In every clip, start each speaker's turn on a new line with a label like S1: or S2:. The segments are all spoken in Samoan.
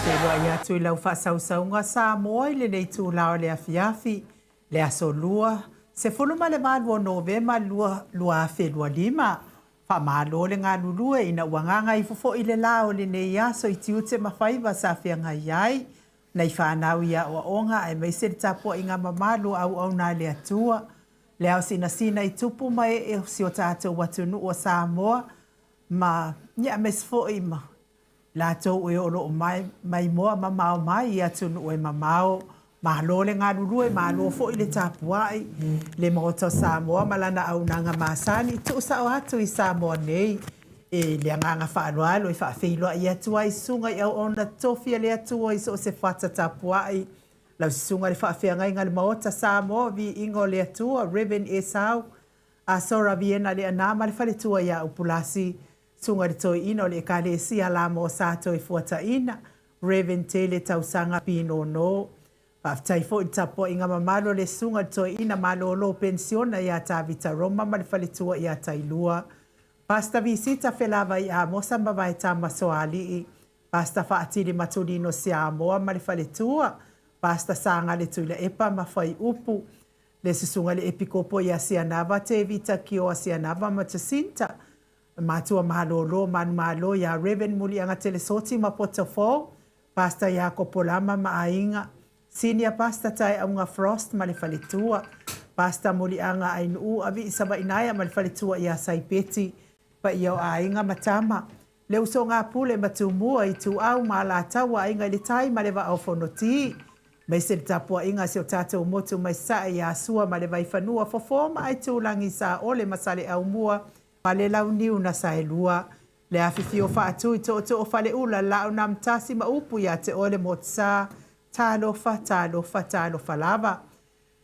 S1: Faafeiloai atu i lau faasausauga Samoa i lenei itula o le afiafi, le Aso Lua, 18 o Novema 2025. Faamalo le galulue ina ua gagaifo foi le la o lenei aso i tiute ma faiva sa feagai ai nai fanau i aoaoga aemaise le tapuaiga mamalu a auauna a le Atua, le ao sinasina i tupu ma ee o si o tatou atunuu o Samoa ma, ia, aemaise foi ma latou e o lo o maimoa mamao mai i atunuu e mamao. Malo le galulue, malo foi le tapuai, le Maota o Samoa ma lana auaunaga masani, tuusao atu i Samoa nei i le agaga faaaloalo e faafeiloai atu ai i susuga i auauna totofi a le Atua i so o se fata tapuai. Lau Susuga i le Faafeagaiga a le Maota Samoa, Viiga o le Atua, Rev. Esau Asora Viena Leaana ma le faletua ia Upulasi, Susuga i le Toeaina o le Ekalesia Lamo Sa Toefuataina, Rev. Tele Tausaga Pinono. Faafetai foi i le tapuaiga mamalu a le Susuga i le Toeaina malolo penisiona ia Tavita Roma ma le faletua ia Tailua, Pastor Visita Felavai Amosa ma Vaetama Soalii, Pastor Faatili Matulino Siamoa ma le faletua, Pastor Sagale Tuilaepa ma Faiupu, le Susuga i le Epikopo ia Sianava Tevita Kioa Sianava ma Jacinta, Matua malolo manumalo ia Rev Muliaga Telesoti ma Potofou, Pastor Iakopo Lama ma aiga, Senior Pastor Taeauga Frost ma le faletua, Pastor Muliaga Ainuu Avii Savainaea ma le faletua ia Saipeti, paia o aiga ma tama, le usoga a Pule ma Tumua, Ituau ma Alataua, Aiga i le Tai ma le Vaa o Fonoti, aemaise le tapuaiga a si o tatou motu mai Sasae ia Sua ma le Vaifanua, Fofo ma Aitulagi, Saole ma Saleaaumua ma le Launiu na Saelua, le afifio o Faatui, Tootoo o Faleula, Laaunamtasi ma upu ia te oe le Motusa, talofa, talofa, talofa lava.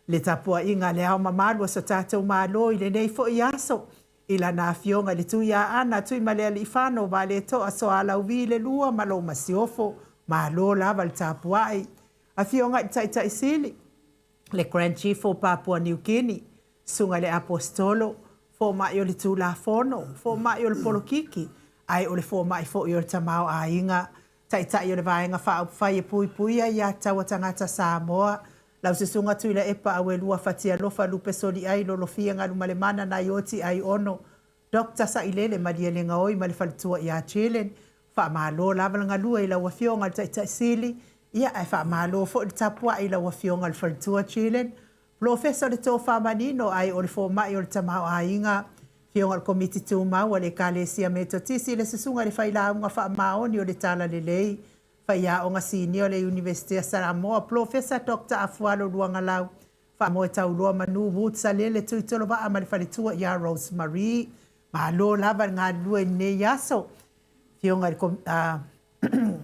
S1: Le tapuaiga a le Ao Mamalu o so tatou Malo i lenei foi aso, i lana Afioga i le Tuiaana Tuimalealiifano Vaaletoa Sualauvi le Lua ma lou Masiofo, malo lava le tapuai. Afioga i le Taitai Sili, le Grand Chief o Papua New Guinea, Susuga i le Aposetolo, Fomai o le Tulafono, Fomai o le Polokiki, ae o le Fomai foi o le Tamaoaiga, Taitai o le Vaega Faaupufai e Puipuia Ia Tatau a Tagata Samoa, lau Susuga Tuilaepa Auelua Fatialofa Lupe Soliai Lolofia Galumalemana Naioti Aiono, Doctor Sailele Malielegaoi ma le faletua ia Jillian, faamalo lava le galue i lau Afioga i le Taitai Sili, ia ae faamalo foi le tapuai i lau Afioga i le faletua Jillian, Polofesa o le Tofa Manino ae o le Fomai o le Tamaoaiga, Afioga i le Komiti Tumau a le Ekalesia Metotisi, le Susuga i le Failauga Faamaoni o le Talalelei, Faiaoga Sinia o le Iunivesite a Samoa, Polofesa Doctor Afualo Luagalau, Faamoe Tauloa Manu Woods Salele Tuitolovaa ma le faletua ia Rose Marie. Malo lava le galulue i lenei aso. Afioga i le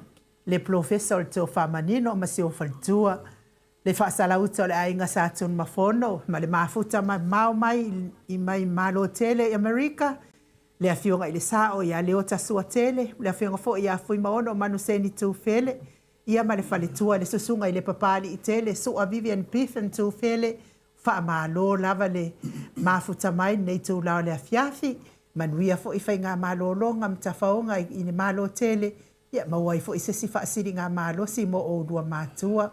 S1: le Polofesa o le Tofa Manino ma si ou faletua. Le faasalauta o le aiga Sa Tunumafono ma le mafuta mamao mai i mai Malo tele i Amerika, le afioga i le Sao ia Leota Suatele, le afioga foi ia Fuimaono Manuseni Tufele, ia ma le faletua le Susuga i le Papaliitele Sua Vivian Biffen Tufele, faamalo lava le mafuta mai i lenei itula o le afiafi, manuia foi faigamalologa ma tafaoga i le Malo tele, ia maua ai foi se isi faasiligamalosi mo oulua matua.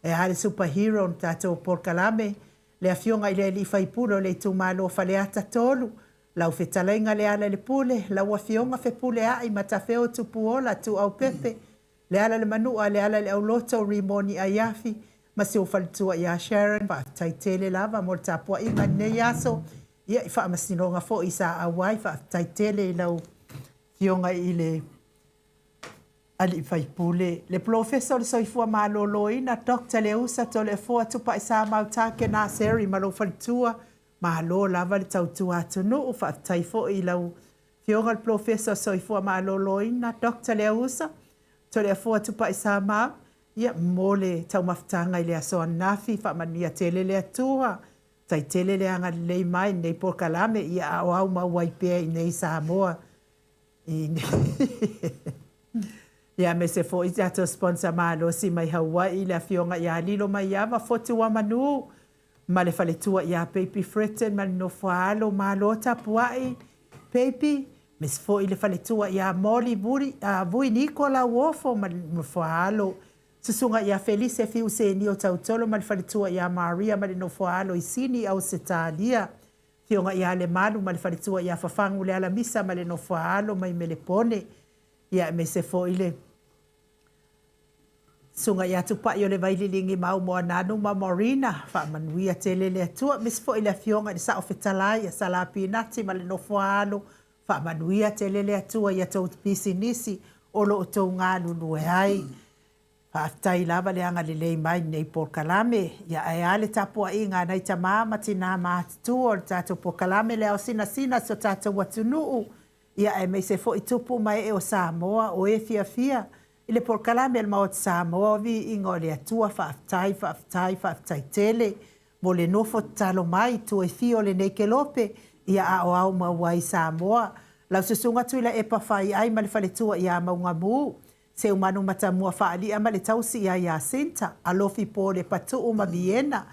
S1: E a le super hero o le tatou polokalame, le afioga i le alii faipule o le itumalo o Faleata 3, lau fetalaiga Lealailepule, lau afioga Fepuleai Matafeo Tupuola Tuuaupepe, Lealailemanua, Lealaileauloto, Rimoni Aiafi, ma si ou faletua ia Sharon, faafetai tele lava mo le tapuaiga i lenei aso, ia i faamasinoga foi sa auai, faafetai tele i lau afioga i le Alii Faipule, le Polofesa o le Soifua Maloloina, Doctor Leusa Toleafoa Tupaisamau Takena Seri ma lou faletua, malo lava le tautua atunuu, faafetai foi i lau Afioga i le Polofesa o le Soifua Maloloina, Doctor Leausa Toleafoa Tupaisamau, ia, mo le taumafataga i le aso ananafi, faamanuia tele le Atua, tai tele le agalelei mai i lenei polokalame, ia a o aumau ai pea i inei i Samoa. Ia aemaise foi tatou sponsor malosi mai Hawaii, le afioga ia Lilo Maiava Fotuamanu ma le faletua ia Baby Fretton ma le nofo a alo. Malo tapuai Baby, Aemaise foi le faletua ia Molly Vui Niko Lauofo ma le nofo a alo. Susuga ia Felise Fiu Senio Tautolo ma le faletua ia Maria ma le nofo a alo i Sini, Ausetalia. Afioga ia Lemalu ma le faletua ia Fafagu Lealamisa ma le nofo a alo mai Melepone. Ia aemaise foi le Susuga ia Tupai o le Vaililigi Mau Moananu ma Morina, faamanuia tele le Atua. Aemaise foi le Afioga i le Saofetalai ia Sala Pinati ma le nofo a alo, faamanuia tele le Atua i a outou pisinisi o lo o outou galulue ai. Faafetai lava le agalelei mai i lenei polokalame. Ia ae a le tapuaiga a nai tama ma tina matutua o le tatou polokalame Le Ao Sinasina a si o tatou atunuu, ia aemaise foi tupu ma ee o Samoa o e fiafia i le polokalame a le Maota Samoa o Viiga o le Atua, faafetai, faafetai, faafetai tele mo le nofo tatalo mai i tua i fia o lenei kelope, ia aoao mau ai Samoa. Lau Susuga Tuilaepa Faiai ma le faletua ia Maugamu, Seumanu Matamua Faalia ma le tausi ia Iasinta, Alofi Pole Patuu ma Viena,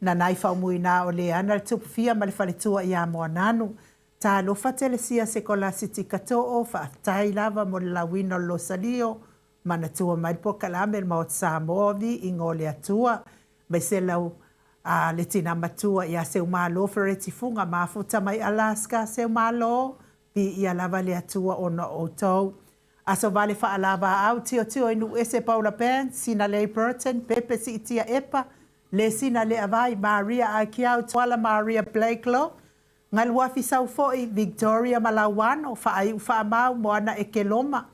S1: Nanai Faumuina o Leana le Tupufia ma le faletua ia Moananu, Talofa Telesia Sekolasitika Too, faafetai lava mo le lauina o le Losalio, manatua mai le polokalame le Maota Samoa, Viiga o le Atua. Aemaise lau a le tina matua ia Seumalo Fereti Fuga, mafuta mai Alaska, Seumalo, viia lava le Atua ona o outou. Aso Vale Faalavaau, Tiotio i Nuuese Paula Burns, Sinalei Burton, Pepe Siitia Epa, Lesina Leavai, Maria Aikiau Tuala, Maria Blakelaw, Galuafi Saufo'i, Victoria Malauano, Faaiu Faamau, Moana Ekeloma,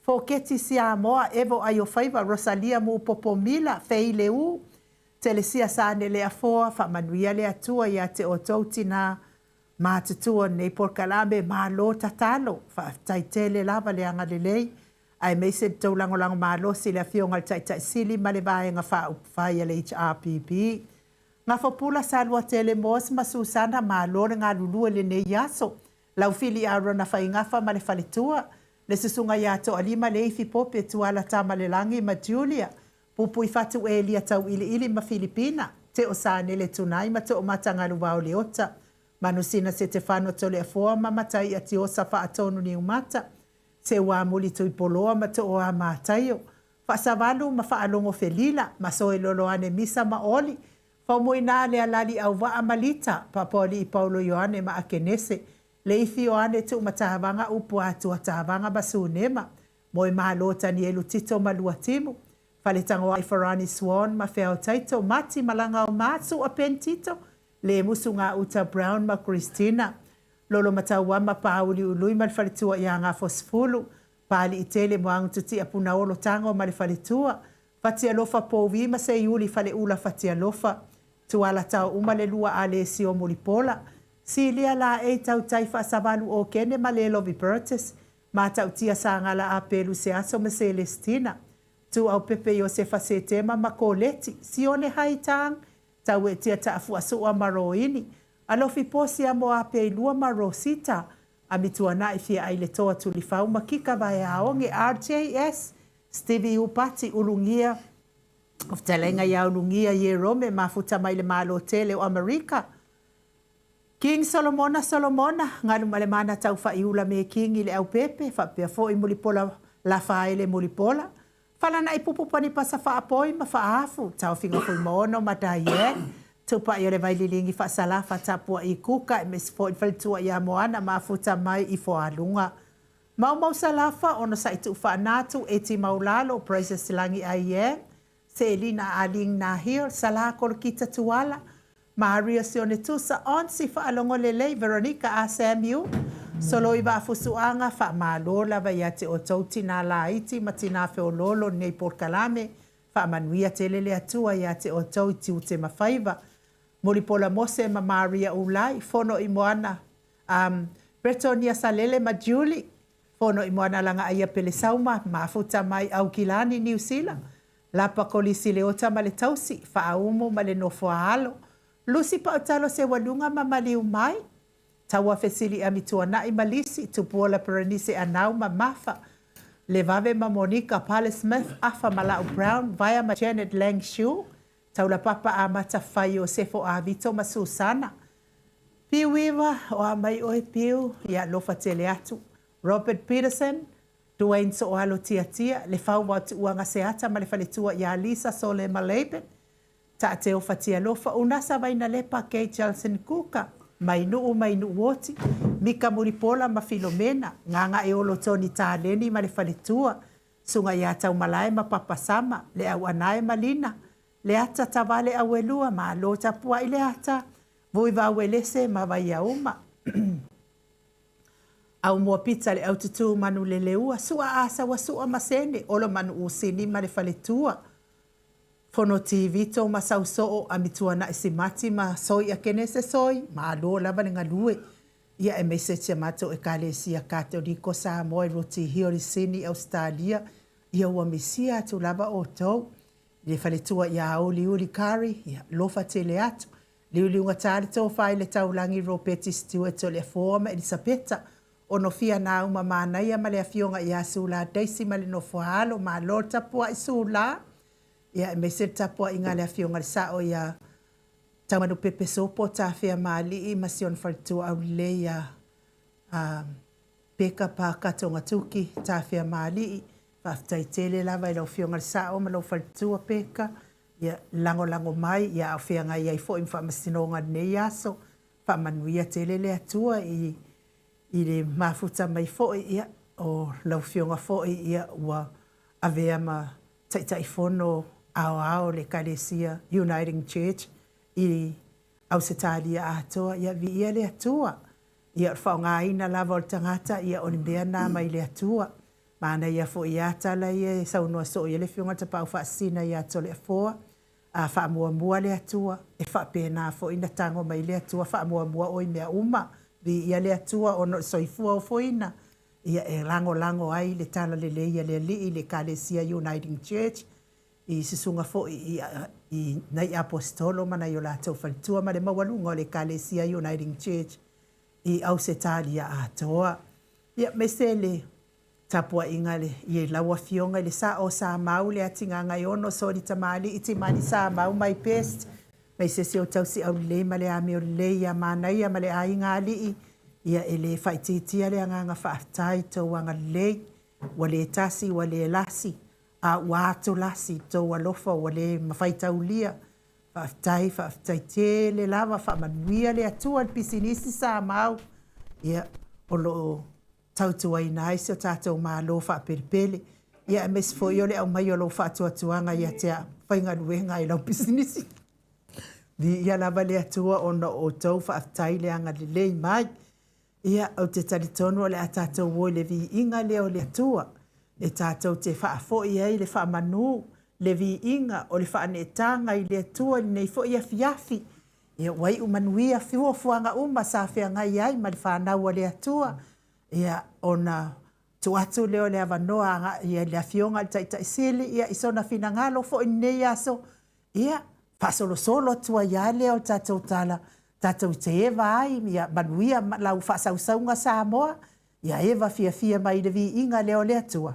S1: Foketi Siamoa, Evo Aiofaiva, Rosalia Mupopo Mila, Fei Leu, Telesia Sanele Afoa, faamanuia le Atua ia te outou tina matutua o lenei polokalame, malo tatalo, faafetai tele lava le agalelei, aemaise le tou lagolago malosi i le Afioga i le Taitai Sili ma le Vaega Faaupufai a le HRPP. Gafopula Saluatele Moss ma Susana, malo le galulue i lenei aso. Laufili Arona Faigafa ma le faletua, le Susuga ia Toalima Leifi Pope Tuala Tamalelagi ma Julia, Pupuifatu Elia Tauiliili ma Filipina, Teo Sanele Tunai ma Toomata Galuvao Leota, Manusina Setefano Toleafoa ma Mataia Tiosa Faatonu Niumata, Seuamuli Tuipoloa ma Tooa Mataio, Faasavalu ma Faalogo Felila, Masoe Loloane Misa ma Oli, Faumuina le Alali Auvaa ma Lita, Papoalii Paulo Ioane ma Akenese, Leifi Ioane Tuumatavaga Upu Atua Tavaga ma Sunema, Moemalo Tanielu Tito ma Luatimu, Faletagoai Farani Swan ma Feao Taito, Mati Malaga o Matsu a Ben Tito, Lemusu Gauta Brown ma Christina, Lolo Matauama Paauli Ului ma le faletua ia Gafosefulu, Paaliitele Moagututia Punaolo Tago ma le faletua, Fatialofa Pouvi ma Seiuli Faleula Fatialofa, Tuala Taouma le lua Alesio Mulipola, Silia Laei Tautai Faasavalu Okene ma Lelovi Bertus, Matautia Sagala Apelu Seaso ma Selestina, Tuaupepe Iosefa Setema ma Koleti, Sione Haitang, Tauetia Taafuasua ma Roini, Alofi Posia Moapeilua ma Rosita, Amituanai Fiaai le Toa Tulifau ma Kika Vaeaoge RJS, Stevie Upati Ulugia, o fetalaiga ia Ulugia Ierome mafuta mai le Malo tele o Amerika. King Solomona Solomona, Galumalemana Taufaiula Mekingi le Aupepe, faapea foi Mulipola Lafaele Mulipola, Falanai Pupu Panipasa Faapoi ma Faafu, Taofiga Fuimaono ma Diane, Tupai o le Vaililigi Faasalafa Tapuai Kuka, aemaise foi le faletua ia Moana mafuta mai i Foaluga. Maumau Salafa, Onosai Tuufaanatu, Eti Maulalo, Precious Lagi Aie, Selina Aling Nahil, Sala Kolokita Tuala, Maria Sione Tusa, Onsi Faalogo Lelei, Veronica A. Samuel, Soloi Vaafusuaga, faamalo lava ia te outou tina laiti ma tina feoloolo i lenei polokalame, faamanuia tele le Atua ia te outou i tiute ma faiva. Mulipola Mose ma Maria Ulai, Fono i Moana, um, Bretonia Salele ma Julie, Fono i Moana Lagaaia Pelesauma, mafuta mai Aukilani, Niu Sila, Lapa Kolisi Leota ma le tausi, Faaumu ma le nofo a alo, Lusi Pautalo Seualuga ma Maliu Mai, Taua Fesili Amituanai ma Lisi, Tupuola Perenise Anau ma Mafa, Levave ma Monika Pale Smith, Afa Malau Brown, Vaea ma Janet Lang Shu, Taulapapa Amata Fai Iosefo Avito ma Susana. Piu Iva, o a mai oe Piu, ia alofa tele atu. Robert Peterson, Duane Sooalo Tiatia, Lefau Vaotuuaga Seata ma le faletua ia Lisa Solema Laban, Taateo Fatialofa, Unasa Vainalepa, Kay Jelson Kuka, Mainuu Mainuuoti, Mika Mulipola ma Filomena, Gagaeolo Tony Taleni ma le faletua, Susuga ia Taumalae ma Papa Sama, Leauanae ma Lina, Leata Tavale Auelua, Malo tapuai Leata, Vuivau Elese ma Vaiauma. Aumua Pita le Aututu Manuleleua, Sua Asaua Sua ma Sene, Olo Manuusini ma le faletua, Fonoti Vito ma Sausoo, Amituanai Simati ma Soia Kenese Soi, malo lava le galue. Ia aemaise si a matou Ekalesia Katoliko Samoa i Ruti Hill i Sini, Ausetalia, ia ua misia atu lava outou. I le faletua ia Uliuli Curry, ia alofa tele atu. Liuliugata le tofa i le taulagi Ropeti Stewart o le Afoa ma Elisapeta, Onofia Nauma Manaia ma le afioga ia Sula Daisy ma le nofo a alo. Malo le tapuai Sula. Ia aemaise le tapuaiga a le afioga i le Sao ia Taumanupepe Sopo Tafeamaalii ma si ona faletua aulelei ia Peka Parker Togatuki Tafeamaalii. Faafetai tele lava i lau Afioga i le Sao ma lou faletua Peka, ia lagolago mai, ia a o feagai ai foi ma faamasinoga i lenei aso. Faamanuia tele le Atua i i le mafuta mai foi, ia, o lau Afioga foi, ia, ua avea ma Taitaifono Aoao o le Ekalesia Uniting Church i Ausetalia atoa, ia viia le Atua. Ia o le faaaogaina lava o le tagata, ia o le mea lena mai le Atua. Manaia foi lava tala ia e saunoa soo i ai le Afioga i le Tapaau Faasisina ia Toleafoa, a faamuamua le Atua, e faapena foi ona tago mai le Atua faamuamua oe i mea uma. Viia le Atua ona o le soifua ofoina, ia e lagolago ai le talalelei a le Alii i le Ekalesia Uniting Church, i susuga foi i, i nai Aposetolo ma nai o latou faletua ma le maualuga o le Ekalesia Uniting Church i Ausetalia atoa. Ia, aemaise le tapuaiga le, i lau Afioga i le Sao o Samau, Leatigagaeono, Soli Tamalii, Timani Samau, my best, aemaise si ou tausi aulelei ma le amio lelei ia Manaia ma le aiga alii, ia e le faaitiitia le agaga faafetai i tou agalelei, ua le tasi ua le lasi, a ua atolasi tou alofa ua le mafai taulia. Faafetai, faafetai tele lava, faamanuia le Atua i le pisinisi Samau, ia o lo o tautuaina ai si o tatou Malo faapelepele, ia aemaise foi o le aumai o lou faatuatuaga ia te au, faigaluega ai i lau pisinisi. Viia lava le Atua ona o outou, faafetai le agalelei mai. Ia, ou te talitonu o le a tatou o i le viiga lea o le Atua, e tatou te faafoi ai le faamanu, le viiga o le faaneetaga i le Atua i lenei foi afiafi. Ia, ua iu manuia fuafuaga uma sa feagai ai ma le fanau a le Atua, ia, ona tuu atu lea o le avanoa agai i le Afioga i le Taitai Sili, ia, i sona finagalo foi i lenei aso, ia, faasolosolo atu ai lava lea o le tatou tala, tatou te eva ai, ia manuia lau faasausauga Samoa, ia eva fiafia mai i le viiga lea o le Atua.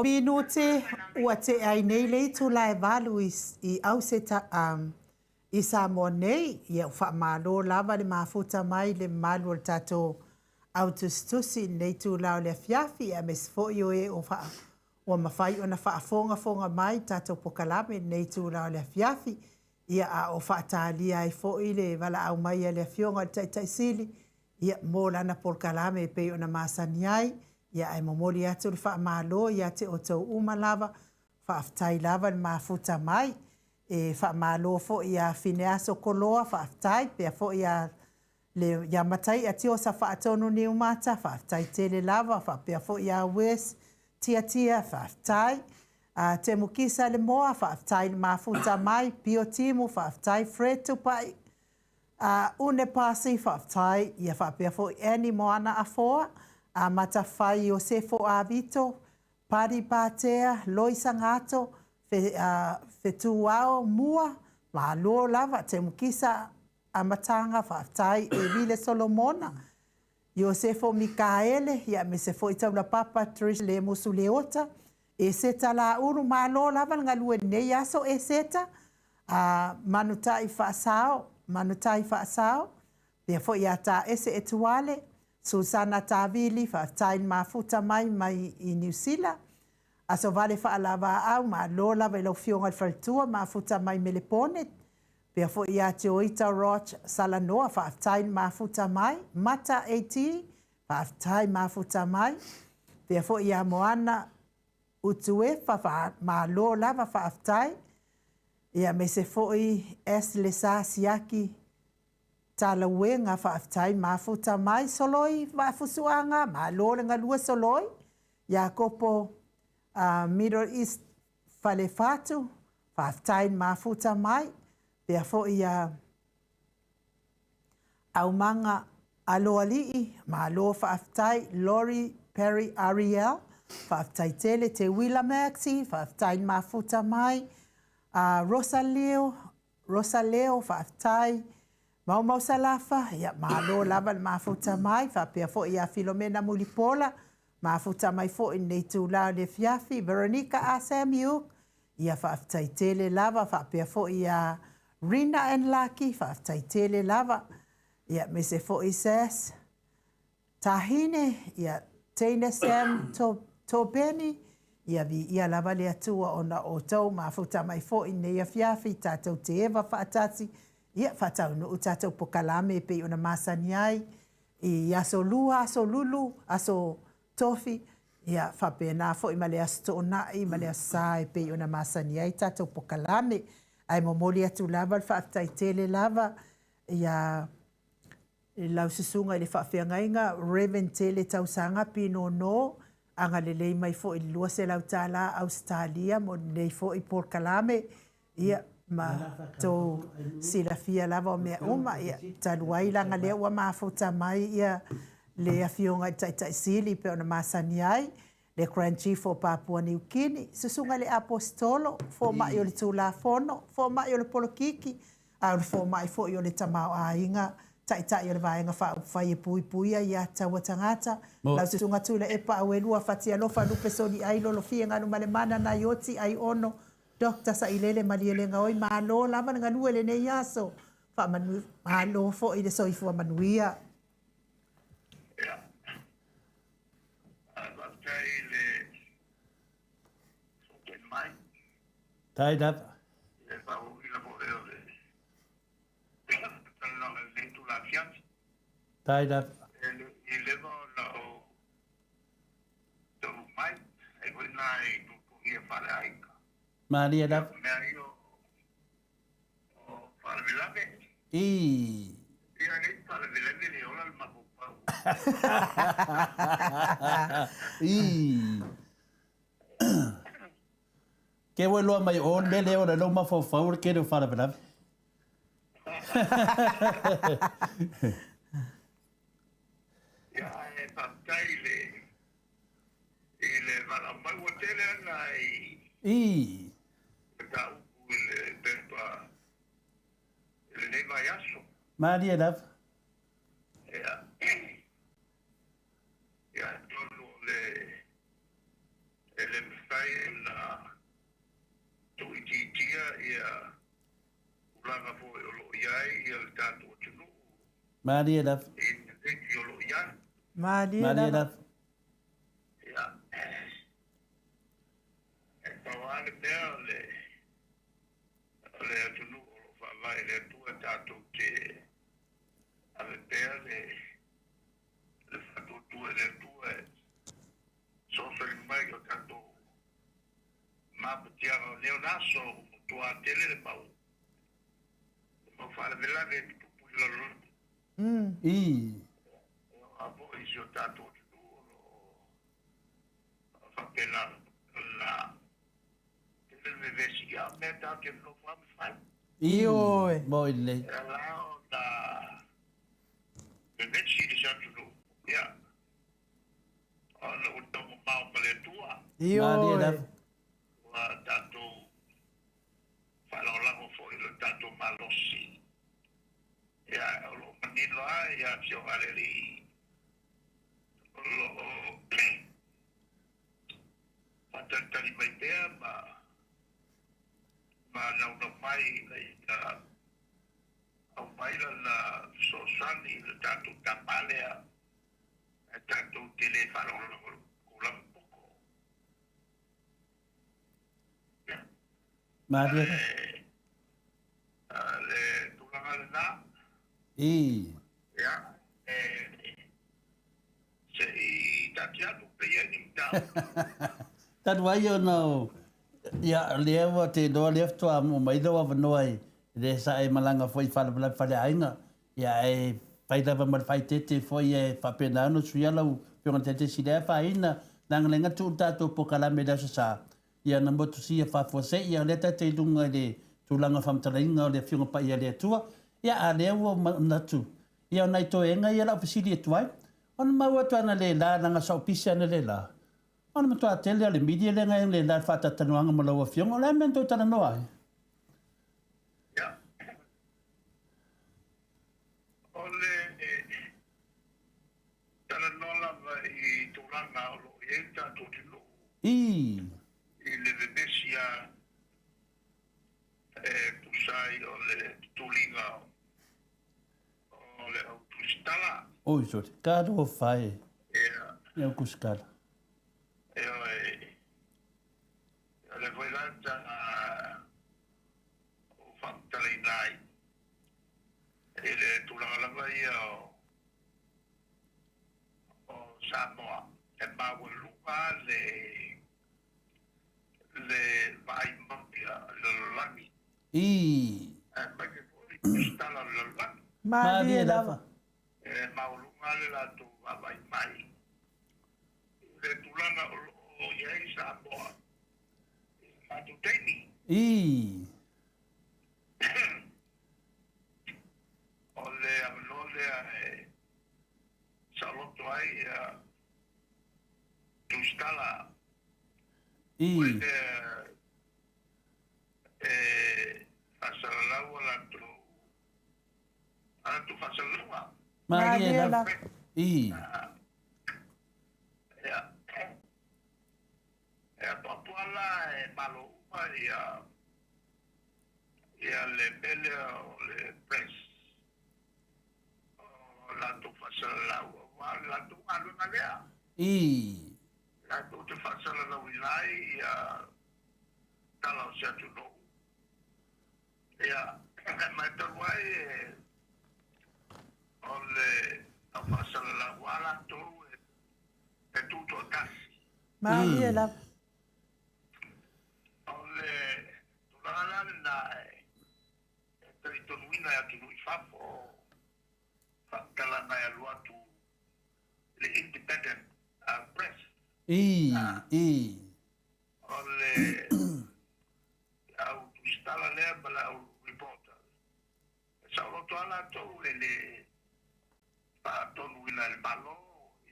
S1: minute ua tea ai nei le itula e 8 i i Samoa nei. Ia, ua faamalo lava le mafuta mai i le mamalu o le tatou au tusitusi i lenei itula o le afiafi, aemaise foi o e ua mafai ona faafogafoga mai i le tatou polokalame i lenei itula o le afiafi. Ia, a o faatalia ai foi le valaau mai a le Afioga i le Taitai Sili, ia, mo lana polokalame e pei ona masani ai. Ia, ae momoli atu le faamalo ia te outou uma lava, faafetai lava le mafuta mai. E faamalo foi ia Fineaso Koloa, faafetai, pea foi ia le ia Mataia Tiosa Faatonu Niumata, faafetai tele lava, faapea foi ia Wes Tiatia, faafetai. Temukisa Lemoa, faafetai le mafuta mai, Pio Timu, faafetai, Fred Tupai, Une Pasi, faafetai, ia faapea foi Annie Moana Afoa, Matafai Iosefo Avito, Pari Patea, Loisa Gato, Fetuao Mua, malo lava, Temukisa Amataga, faafetai, Evile Solomona, Iosefo Mikaele, ia aemaise foi Taulapapa Trish Lemusu Leota, Eseta Laulu, malo lava le galue i lenei aso Eseta, Manutai Faasao, Manutai Faasao, pea foi ia Taese Etuale, Susana Tavili, faafetai le mafuta mai mai i Niu Sila, Asovale Faalavaau, malo lava i lau Afioga i le Faletua, mafuta mai Melepone, pea foi ia Tioita Roch Salanoa, faafetai le mafuta mai, Mata AT, faafetai mafuta mai, pea foi ia Moana Utuefa, malo lava, faafetai, ia aemaise foi S. Lesa Siaki Talauega, faafetai mafuta mai, Soloi Vaafusuaga, malo le galue Soloi, Iakopo Middle East Falefatu, faafetai le mafuta mai, pea foi ia Aumaga Aloalii, malo faafetai, Lori Perry Ariel, faafetai tele, Te Wila Maxi, faafetai le mafuta mai, Rosaleo, Rosaleo, faafetai, Maumau Salafa, ia malo lava le mafuta mai, faapea foi ia Filomena Mulipola, mafuta mai foi i lenei itula o le afiafi, Veronica A. Samuel, ia faafetai tele lava, faapea foi ia Rina and Lucky, faafetai tele lava, ia aemaise foi Sas Tahine, ia Teine Sam Tobeni, ia viia lava le Atua ona o outou mafuta mai foi i lenei afiafi, tatou te eva faatasi, ia faataunuu tatou pokalame e pei ona masani ai i aso lua, aso lulu, aso tofi, ia faapena foi ma le aso toonai ma le aso sa e pei ona masani ai tatou pokalame. Ae momoli atu lava le faafetai tele lava ia lau susuga i le faafeagaiga Reverend Tele Tausaga Pinono, agalelei mai foi i le $200 Ausetalia mo lenei foi polokalame, ia ma tou silafia lava o mea uma, ia talu ai leaga lea ua mafuta mai ia le Afioga i le Taitai Sili pei ona masani ai, le Grand Chief o Papua Niu Kini, susuga i le Aposetolo, fomai o le Tulafono, fomai o le Polokiki, a o le fomai foi o le Tamaoaiga, Taitai o le Vaega Faaupufai e Puipuia ia Taua Tagata, lau Susuga Tuilaepa Auelua Fatialofa Lupe Soliai Lolofie Galumalemana Naioti Aiono Doctor Sailele Malielegaoi, malo lava le galue i lenei aso, faamalo foi le soifua manuia.
S2: Ia, faafetai i le sootei mai.
S3: Tai lava.
S2: I le faaauauina foi o le talanoaga i lenei itula afiafi.
S3: Tai lava.
S2: E le i leva ona ou taunuu mai, ai foi nai tuutuugia faaleaiga.
S3: Malie lava.
S2: O mea ia o faalavelave.
S3: Ii.
S2: Ia, nei faalavelave le ola le mafaufau.
S3: Ii. Ke ua iloa mai o le mea lea ona lou mafaufau o le tele o faalavelave.
S2: Ia, ae faafetai i le i le valaau mai ua tele ana i
S3: Ii.
S2: mataupu i le pepa i lenei vaiaso.
S3: Malie lava.
S2: Ia, ia atonu o le e le mafai. ai ona tuuitiitia ia tulaga foi o lo o i ai le tatou atunuu
S3: Malie lava.
S2: i le vevesi o lo o i ai.
S1: Malie
S3: Malie
S1: lava.
S3: lava.
S2: Ia, e pau lava le mea o le o le atunuu o lo o faavae i le Atua tatou te ave pea le le faatuatua i le Atua e fesoasoani mai i o tatou mapatiaga o nei ona aso ua matua tele le mau le mau faalavelave e tutupu i le lalolagi. E oo lava foi i si o tatou atunuu o lo o faapena ona tele le vevesi, a o mea tatou te nonofo lava ma fai.
S1: Ioe.
S3: Mo i lelei.
S2: E ala ona vevesi le atunuu, ia, ona ua taumamao ma le Atua.
S3: Malie
S1: Ioe.
S3: lava.
S2: Ua tatou faalagolago foi i lo tatou malosi. Ia, o lo o manino lava ia Afioga a le Alii o lo o faatalitali mai pea ma ma naunau mai ina ia aumai lana fesoasoani i le tatou tama lea e tatou te le faalagolago lava poto. Ia,
S3: Malie lava.
S2: le tulaga lena. Ia, e se i taatia atu pe i ai ni mataupu.
S3: Talu ai ona o ia lea ua te iloa lea faatoa maua mai lou avanoa i lea sa e malaga foi i faalavelave faleaiga, ia ae fai lava ma le faaeteete foi e faapena ona suia lau Afioga i le Taitaisi lea e afaina leaga lea na tuu le tatou polokalame i le Aso Sa, ia na motusia faafuasei, ia lea tatou te i luga i le tulaga o faamatalaina o le Afioga Paia a le Atua. Ia a lea ua manatu, ia o nai toega ia la ou fesili atu ai, ona maua atu analeila leaga sa ou pisi analeila, o le matua tele o le media lea na i analeila i le faatalatalanoaga ma lau Afioga. O le a le mea na tou talanoa ai?
S2: Ia, o le talanoa lava i tulaga o lo o i ai le tatou atunuu i le vevesi lava e tusa ai o le tuliga o le au tusitala.
S3: Oi sole, talofa e.
S2: Ia.
S3: Le au tusitala.
S2: Ioe, o lea foi la sa ou faamatalaina ai i le tulaga lava ia o Samoa e maualuga le le vaai mai a le lalolagi. Aemaise foi tusitala o le lalolagi.
S1: Malie lava.
S2: E maualuga le latou vaavaai mai i le tulaga o lo o i ai Samoa i le matou taimi. O le avanoa lea e saoloto ai tusitala foi lea e faasalalau a latou faasalalauga.
S3: Malie
S1: Malie
S3: lava.
S1: lava.
S2: Ia, e atoatoa la e malo uma ia ia le mea lea o le press o latou faasalalau aua o le latou galuega lea. Latou te faasalalauina ai ia tala o se atunuu. Ia, ma e talu ai e o le au faasalalau a latou e tutoatasi.
S1: Malie lava.
S2: O le tulaga la lena e talitonuina e atunuu i fafo faamatalaga e alu atu i le independent press. O le au tusitala lea ma le au reporter. E saoloto lava latou e le faatonuina e le Malo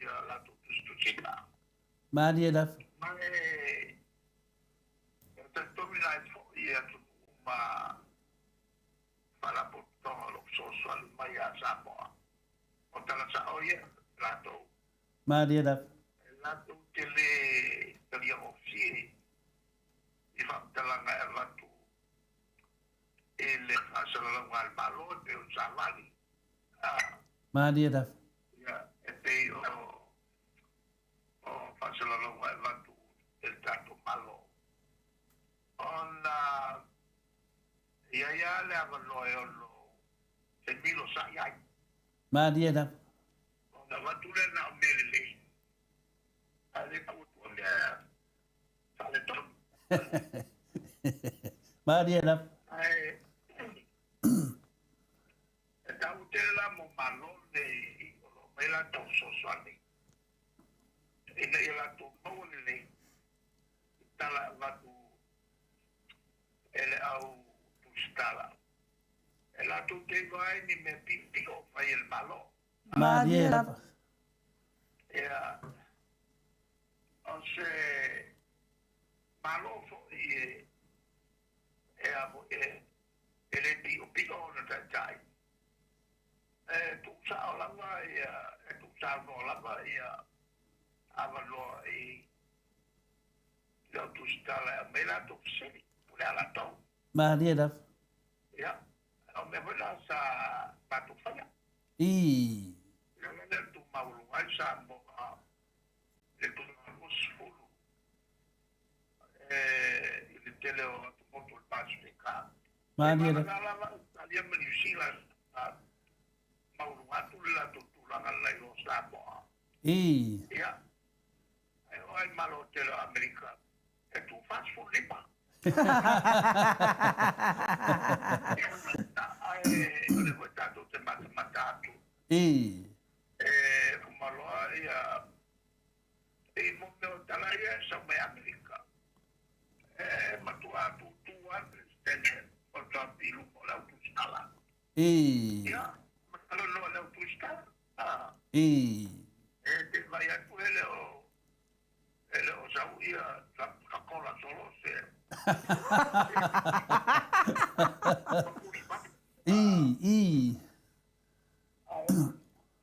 S2: ia latou tusitusiga.
S3: Malie lava.
S2: Ma e talitonuina ai foi e atunuu ma faalapotopotoga o lo o fesoasoani mai ia Samoa. O tala sao ia latou.
S3: Malie lava.
S2: E latou te le taliagofie faamatalaga e avatu i le faasalalauga a le Malo e pei o le savali.
S3: Malie lava.
S2: Ia, e pei o o faasalalauga e avatu e le tatou Malo. Ona e i ai lava le avanoa e ono femilosai ai.
S3: Malie lava.
S2: Ona avatu lea na o mea lelei, ae le tau atua mea faaletonu.
S3: Malie lava.
S2: Ae e taua tele la mo Malo nei o lo o aumai latou fesoasoani ina ia latou maua lelei i tala e avatu e le au tusitala e latou te iloa ai ni mea piopio o fai e le Malo.
S3: Malie lava.
S2: Ia, o se Malo foi e e a foi e e le piopio ona taitai. E tuusao lava ia, e tuusaunoa lava ia avanoa i le au tusitala e aumai latou fesili, po o le a latou.
S3: Malie lava.
S2: Ia, o mea foi la sa matou faia.
S3: Ii.
S2: O le ala lea na tumaualuga ai Samoa i le tulaga 20 i le tele o atumotu o le Pasefika. E
S3: Malie lava.
S2: vagana lava Ausetalia ma Niu Sila sa maualuga atu le latou tulaga nai lo Samoa.
S3: Ii.
S2: Ia, e oo lava i Malo tele o Amerika, e tu 45. Ae o lea foi tatou te matamata atu.
S3: Ii.
S2: E uma loa ia i mo mea o tala ia e sau mai Amerika. E matua tūtū lava le Peresetene o Trump i luma o le au tusitala.
S3: Ii.
S2: Ia, ma talanoa le au tusitala.
S3: Ii.
S2: E te vaai atu e le o e le o sau ia Trump kakola solo se.
S3: Ii. Ii.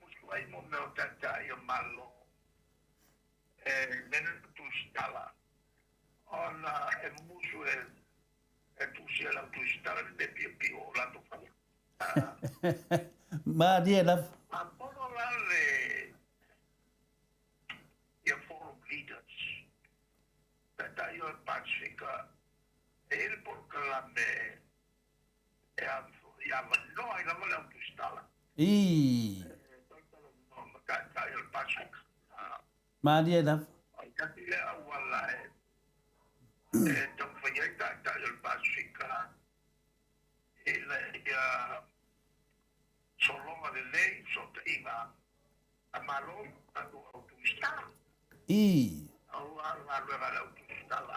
S2: Musu ai mo mea o taitai o Malo e mea na tusitala ona e musu e e tusi e le au tusitala le mea piopio o latou faia.
S3: Malie lava.
S2: A pono la le ia forum leaders taitai o le Pasefika e i ai le polokalame e avanoa ai lava le au tusitala.
S3: Ii.
S2: E talatalanoa ma taitai o le Pasefika.
S3: Malie lava.
S2: Ai tasi le auala e e taumafai ai taitai o le Pasefika ina ia sologa lelei fesootaiga a Malo ma tatou au tusitala.
S3: Ii.
S2: Aua o le galuega a le au tusitala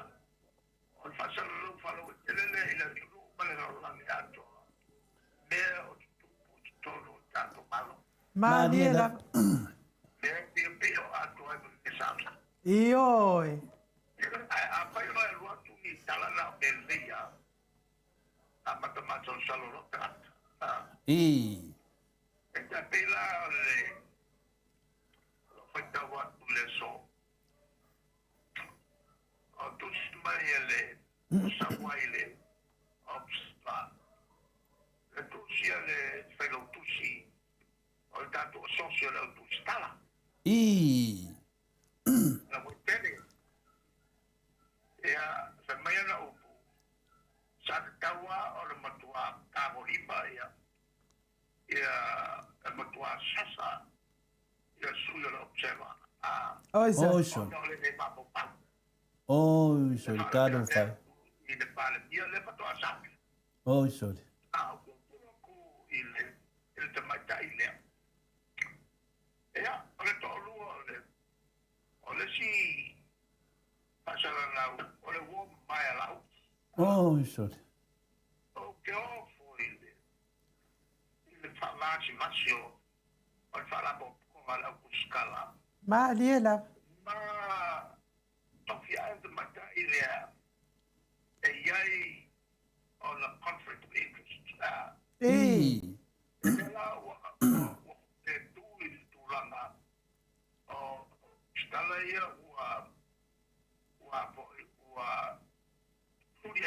S2: o le faasalalau faalauaitele lea i le atunuu ma le lalolagi atoa mea o tutupu i totonu o le tatou Malo.
S1: Malie lava.
S2: Mea e piopio atoa ai ma mea sa.
S1: Ioe.
S2: Ae afai o e alu atu ni tala na o mea lelei lava, a matamasalosalo loa tagata.
S3: Ii.
S2: E tai pei la o le o lo o faitau atu i le aso o tusi mai e le sau ai le Observer, le tusi a le Failautusi o le tatou Asosi o le Au Tusitala.
S3: Ii.
S2: Lauaitele. Ia, fai mai ana upu, sa tatau lava ona matua tagolima ia, ia, e matua sasa ia sui o le Observer, a,
S1: Oi sa.
S3: Oi sole.
S2: ona o le le mafaufau.
S3: Oi
S2: E
S3: sole,
S2: faapea
S3: talofa
S2: mea
S3: e.
S2: atu i le Palemia lea faatoa sapi.
S3: Oi sole.
S2: A o tilotilo atu i le, i le tamaitai lea. Ia, o le toalua o le, o le isi faasalalau, o le uo mamae a Laauli.
S3: Oi sole.
S2: Ou te o foi i le, i le faavasivasi o, o le Faalapotopotoga a le Au Tusitala.
S1: Malie lava.
S2: Ma tofi ae le tamaitai lea e i ai ona conflict of interest.
S1: Ii.
S3: Ii.
S2: E mea la ua, ua, ua le tu i le tulaga o tusitala ia ua, ua foi, ua tuli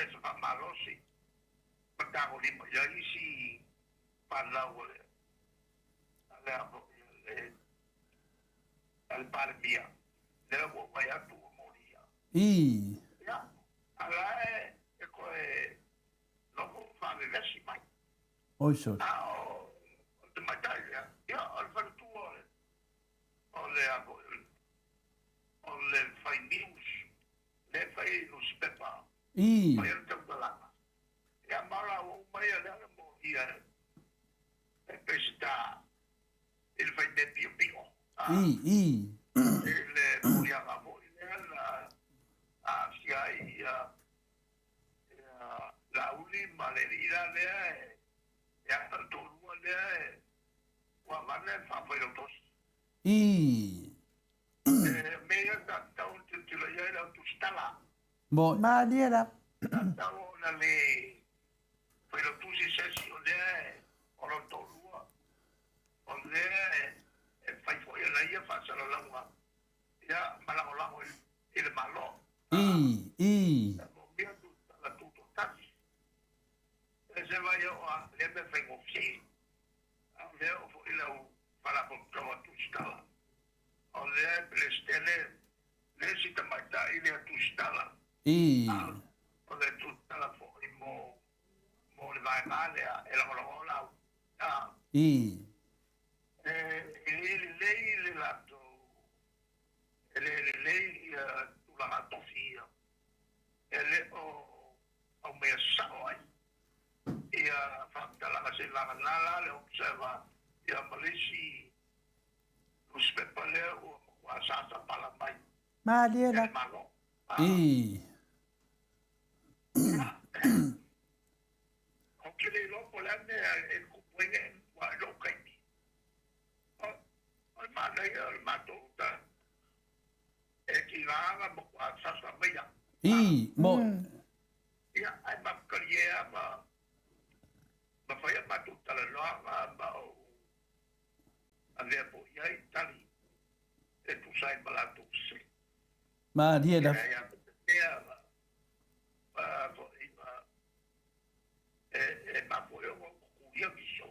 S2: tagolima i ai isi fanau o le a le Palemia, lea ua omai atu ua molia.
S3: Ii.
S2: Ia, a la e toe nofo ma faavevesi mai.
S3: Oi sole.
S2: A o le tamaitai lea, ia, o le faletua o le, o le, a foi, o le fai news, lea e fai i nusipepa.
S3: Ii.
S2: Fai ai le tautalaga. Ia, ma o laua uma ia lea na molia e Peseta i le fai mea piopio.
S3: Ii, ii.
S2: I le moliaga foi lea na aafia ai ia Laauli ma le alii la lea e ana le toalua lea e ua avane le faafailautosi.
S3: Ii.
S2: E mea ia sa tatau ona tilotilo i ai le au tusitala.
S3: Mo.
S1: Malie lava.
S2: Sa tatau ona le failautusi se isi o lea o lona toalua, o lea e fai foi e ana ia faasalalauga ia ma lagolago i le Malo.
S3: Ii, ii.
S2: E moomia tusitala tutoatasi. E se vai o a lea mea faigofie. A o lea o foi le au faalapotopotoga o tusitala. O lea e Peresetene le isi tamaitai lea tusitala.
S3: Ii.
S2: O le tusitala foi mo mo le vaega lea e lagolago lau.
S3: Ii.
S2: E le lelei le latou, e le lelei ia tulaga tofi ia. E le o aumaia sao ai ia faamatalaga seivagana la le Observer ia ma le isi nusipepa lea ua matua sasapala mai
S1: Malie
S2: e le
S1: lava.
S2: Malo.
S3: Ii.
S2: Ou te le iloa po o le a le mea e tupu ai nei ua i lou taimi. O le manaia o le matou uta e tiga na matua sasa maia.
S3: Ii, mo.
S2: Ia, ae matou talie lava ma fai a matou talanoaga ma ou avea foi i ai tali e tusa ai ma latou fesili.
S3: Malie
S2: E
S3: lava.
S2: leai lava se mea ma foi ma e mafua ai ona ou tutulia nisi o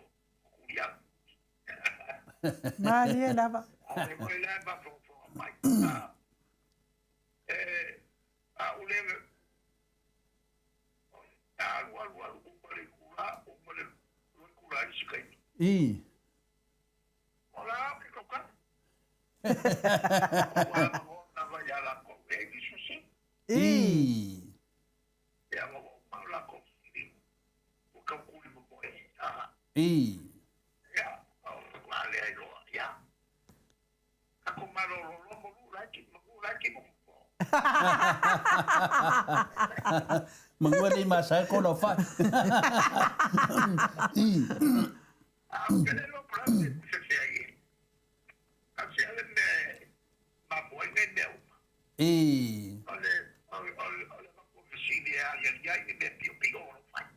S2: tutulia.
S1: Malie lava.
S2: A o le foi la e mafaufauga mai. E a u le alu alu alu uma le itula, uma le lua itula i isi taimi.
S3: Ii.
S2: O la ke taukaga. Ua avanoa lava ia latou e ai nisi o sini.
S3: Ii.
S2: Ia ma ua uma o latou sini ua tautuli momoe.
S3: Ii.
S2: Ia, o faatoa lea iloa. Ia. Tatou malolo loa manu laiti, manu laiti mo.
S3: Manu e le i masae ko lau fai. Ii.
S2: A ou te le iloa po o le a le mea e fefe ai e. Tasi lava le mea e mafua ai nei mea uma.
S3: Ii.
S2: O le, o le, o le, o le avatu o fesili e aliali ai ni mea piopio o lo o fai.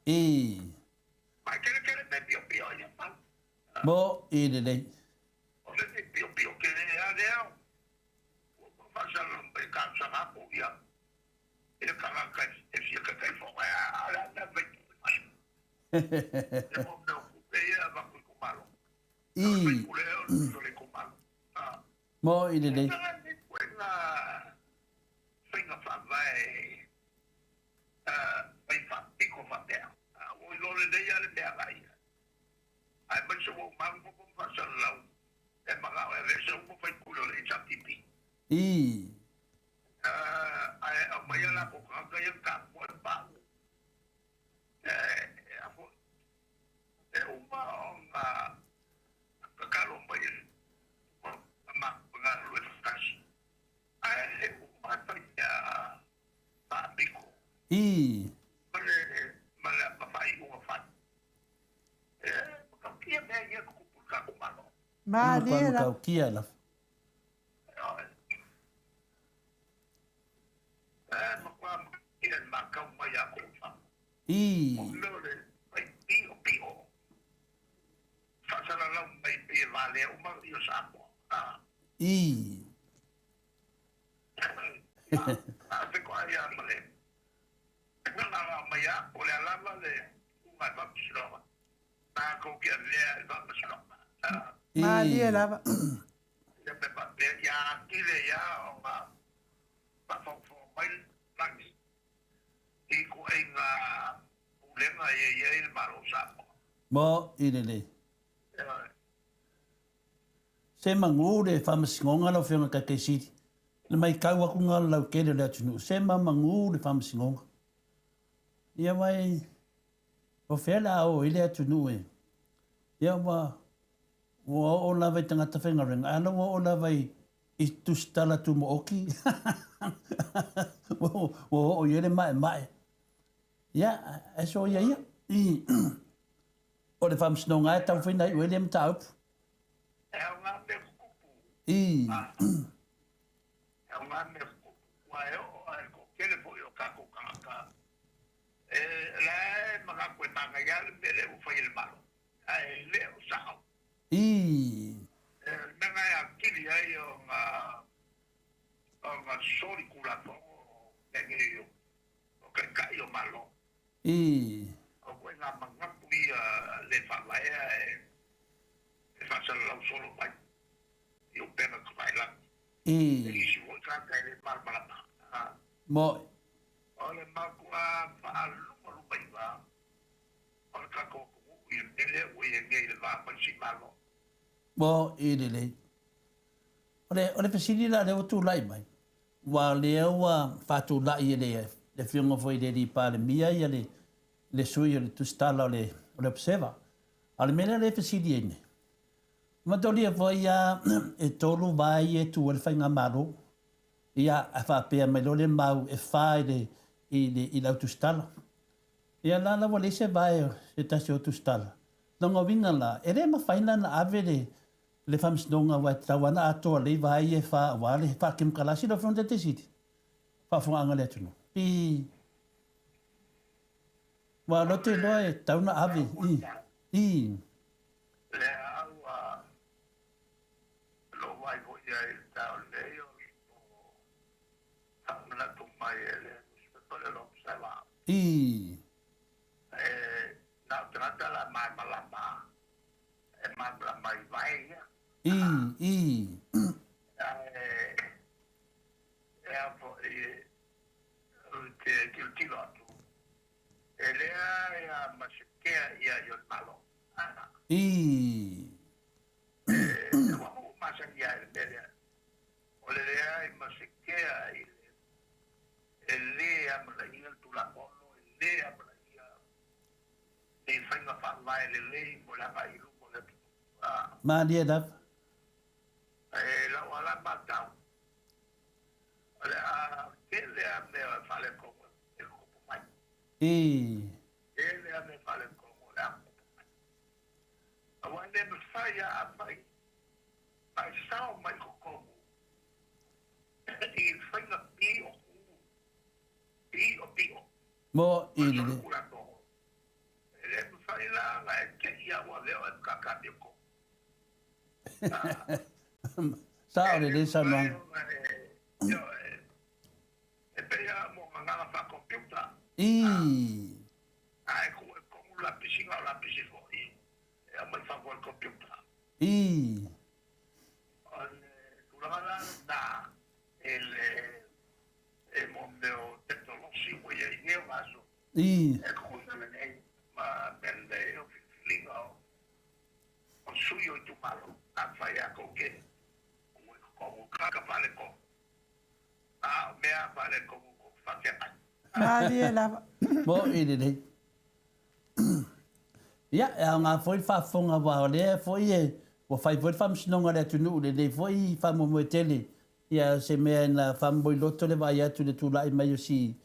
S3: Ii.
S2: Ma e tele tele mea piopio ia fai.
S3: Mo i lelei.
S2: O le mea piopio tele lava lea, ua uma faasalalau mai e talosaga atu ia i le tagata e fia Taitaifono, a o le a le mea e fai tupe mai? E mo mea o tupe ia e avatu i itumalo. O le
S3: Ii.
S2: faipule ea o le itumalo.
S3: Mo i lelei.
S2: E lenei ituaiga faiga faavae fai faapito faapea. Ua iloa lelei lava le mea agai i ai. Aemaise ua uma atu ma faasalalau e manao e aveese uma faipule o le HRPP.
S3: Ii.
S2: Ae aumai a latou tagata ia mataupu e pau. E a foi. E uma ona tatalo mai e ma galulue faatasi. Ae e uma le fai mea faapito.
S3: Ii.
S2: Ma le ma le ma faaiuga fai. E matautia mea ia e tutupu i le tatou Malo.
S1: Malie
S3: Matua
S1: lava.
S3: matautia lava.
S2: E matua matautia le matau mai ia kou fafo.
S3: Ii.
S2: O mea o le fai piopio. Faasalalau mai pei e valea uma ia Samoa.
S3: Ii.
S2: A fetoai lava ma le lala mai a, o le ala lava le uga i faamasinoga, tatou te avea i faamasinoga.
S1: Malie lava.
S2: Ia pe faapea, ia atili ai lava ona faafogafoga mai le lagi i ituaiga pulega e i ai le Malo o Samoa.
S3: Mo i lelei. Se magū le faamasinoga lau Afioga i le Taitaisili. Le matau atu lena o le lautele o le atunuu, se magū le faamasinoga. Ia aua o fea o le a o ai le atunuu e? Ia ua oo lava i tagata faigaluega, a o la ua oo lava i tusitala tumaoti ua oo i ai le maemae. Ia, ae soia ia. O le faamasinoga lava e taumafai ona iu ai lea mataupu.
S2: E aoga mea tutupu. E aoga mea tutupu. Ua e oo lava i le toatele foi o tatou tagata, e, la e manatu e manaia lava le mea lea ua fai e le Malo, ae le o sao. O le mea lena e atili ai ona soli tulafono o mea nei o taitai o Malo. O ituaiga manatu ia le faavaea e faasalalau solo mai i upega tafailagi. E isi foi tagata e le malamalama.
S3: Mo'i.
S2: O le matua faalumalumaiga o le tatou atunuu i le mea lea ua i ai nei i le va ma isi Malo.
S3: Mo'i lelei. O le fesili la lea ua tulai mai, aua o lea ua faatulai e le Afioga foi i le alii Palemia le sui o le tusitala o le Observer. A o le mea lea e fesili ai nei, manatua foi lava e 3 vae ia e tu ai le faigamalo. Ia, a faapea mai loa le mau e 4 i le au tusitala. Ia la la ua leai se vae o se tasi o tusitala. Lona uiga la, e le mafai la ona ave le faamasinoga aua e tatau lava ona atoa lelei vae ia e 4 aua le faakemokalasi lau Afioga i le Taitaisili. Faafofogaaga a le atunuu. Pi aua o lea ou te iloa e tatau ona ave i.
S2: Lea ua lou vaai foi i ai i le taeao nei o faamanatu mai e le nusipepa lea o le Observer. E na o tagata la malamalama e malamalama i vae ia. Ae e a foi ou te tilotilo atu, e leai lava ma se kea ia i o le Malo. E ua uu masani ai le mea lea. O le leai ma se kea i le e lē amanaia le Tulafono, e lē amanaia ni faiga faavae lelei mo le agai i luma o le atunuu.
S3: Malie lava.
S2: E lau lava la matau, o le a tele lava mea e faaletonu e tutupu mai. Tele lava mea faaletonu o le a tutupu mai. Aua e le mafai lava afai ma e sao mai totonu i faiga pio pio pio.
S3: Mo'i lelei.
S2: E le mafai la ona e te i a ua avea oe ma kākāpio koko.
S3: Sao lelei saunoaga.
S2: E pei lava mo gagana faa-computer. A e tuu e tonu le lapisi, na o lapisi foi e aumai fafo e le computer. O le tulaga la lena e le e mo mea o tekonolosi ua i ai nei o aso. E tutusa lelei ma mea lelei o filifiliga o sui o itumalo. Afai lava tou te tuu i totonu tagata faaletonu, a o mea faaletonu tou te faafeagai.
S1: Malie lava.
S3: Mo'i lelei. Ia, e aoga foi le faafofoga aua o lea foi e ua fai foi le faamasinoga a le atunuu i lenei foi faamoemoe tele. Ia, o se mea na faamomoiloto le vaai atu i le tulai mai o si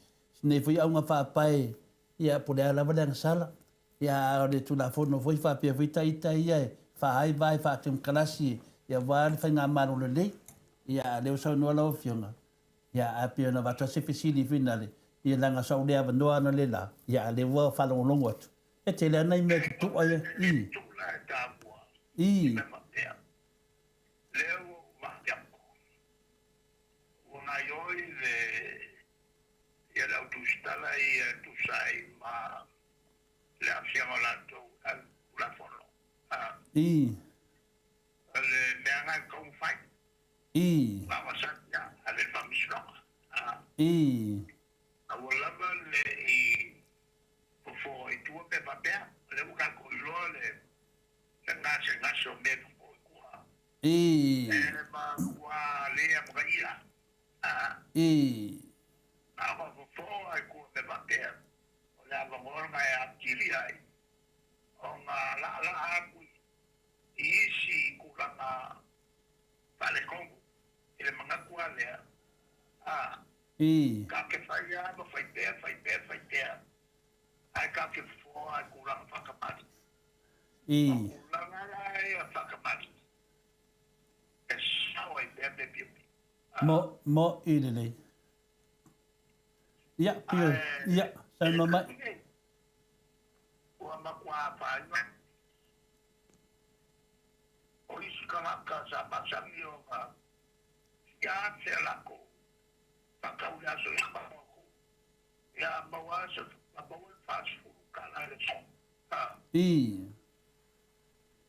S3: nei foi auga faapae, ia po o le a lava le agasala. Ia, a o le Tulafono foi faapea foi ita ia e faa ai vae faatemokarasi aua le faigamalo lelei. Ia, a o lea ua saunoa lau Afioga, ia, ae pei ona avatu lava se fesili foi nale, ia leaga sa ou le avanoa analeila, ia, a o lea ua faalogologo atu, e tele lava nai mea e tutu'a ia.
S2: Tula e taua i mea faapea. Lea ua ou vaai atu, ua gaoioi le ia le au tusitala ia e tusa ai ma le aafiaga o latou i Tulafono.
S3: I.
S2: O le mea lena e tatau ona fai.
S3: I.
S2: Faavasati a ave i le Faamasinoga.
S3: I.
S2: Aua lava le i fofo i tua mea faapea. O lea ua tatou iloa le gasegase o mea e fofo i tua.
S3: I.
S2: E matua le amanaia.
S3: I.
S2: A fofo i tua mea faapea, o le avanoa lena e atili ai ona laalaa atu i isi tulaga faaletonu i le manatu lava lea,
S3: I.
S2: tatou te fai lava ma fai pea, fai pea, fai pea, ae tatou te fofo lava i tulaga faatamalii.
S3: I.
S2: O tulaga la ia faatamalii, e sao ai pea mea piopio.
S3: Mo, mo i lelei. Ia, pio, ia, saunoa mai.
S2: Ua matua afaina o isi tagata sa masani ona fia afe a latou faatau i le aso ia maua atu ia maua se maua le 40 tala i le aso.
S3: I.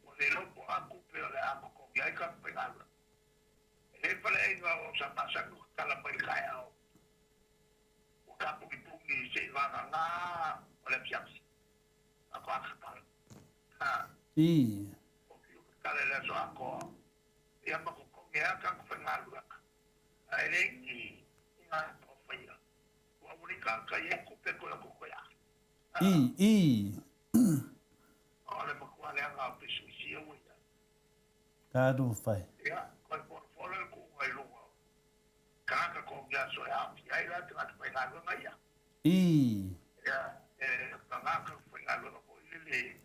S2: Ua le iloa po o a tupe o le a totogi ai tagata faigaluega. E le faleaiga o sa masani ona tatala mai i le taeao ua tapunipuni se i vagana o le afiafi faatoa tatala.
S3: I.
S2: Ua fiu tatala i le aso atoa ia ma totogi ai lava tagata faigaluega. Ae leai ni galuega o faia. Ua aua nei tagata i ai tupe toe o toe a.
S3: I. I.
S2: O le matua leaga o pisinisi ia ua i ai.
S3: Talofa e.
S2: Ia, toe folafola le tuuga i luga o tagata totogi aso e aafia ai la tagata faigaluega ia.
S3: I.
S2: Ia, e tagata faigaluega foi lele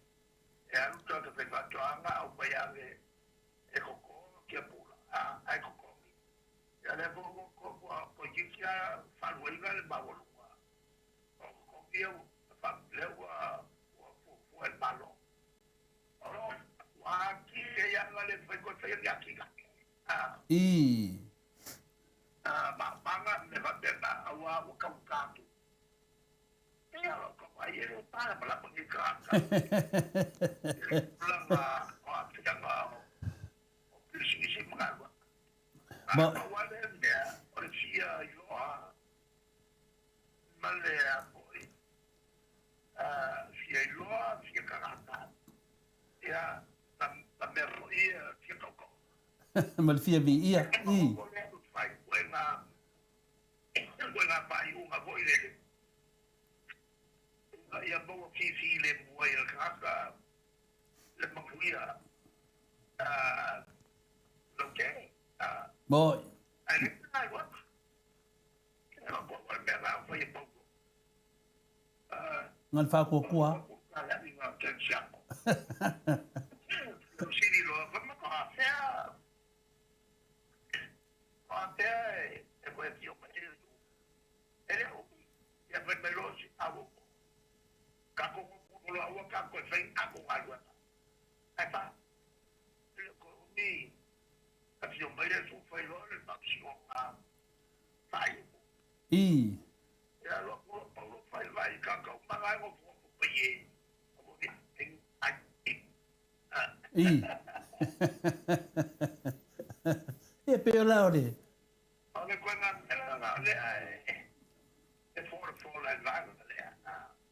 S2: e alu tagata faifaatoaga aumai ave e toto kia pula, ae totogi. Ia lea foi ua toeitiiti lava faaluaina le maualuga o totogi ia lea ua fuafua e le Malo. O lo ua atili ai lava le mafai toe faia ni atinae.
S3: I.
S2: Maomaga mea faapena aua ua taugata atu. Ia o lau vaai e le o malamalama nei tagata i le tulaga o aafiaga o pisinisi ma galuega. Ae pau lava lea mea o le fia iloa ma le foi fia iloa, fia tagata, ia, ma mea foi ia fia tautau.
S3: Ma le fia viia. I.
S2: O lea fai ituaiga faaiuga foi lele, ina ia maua fifilemu ai e le tagata le manuia lautele.
S3: Moi.
S2: Ae le galuega. O le mea la o fai e pau.
S3: Nga le faakuakua.
S2: Sili loa, fai mai, o afea, o afea e koe afio mai ai le E le umi, ia fai mai loa si au, tatou loa aua tatou toe fai tatou galuega. Ae fa, e le o toe umi, afio mai le Iesu fai loa le faamasinoga faaiuga.
S3: I.
S2: Ia alu atu loa Paulo fai vai i tagata uma la e nofonofo mai e
S3: I. Ia pei o la o le.
S2: O le koe ngā mea la lea e folafola e vaega lea.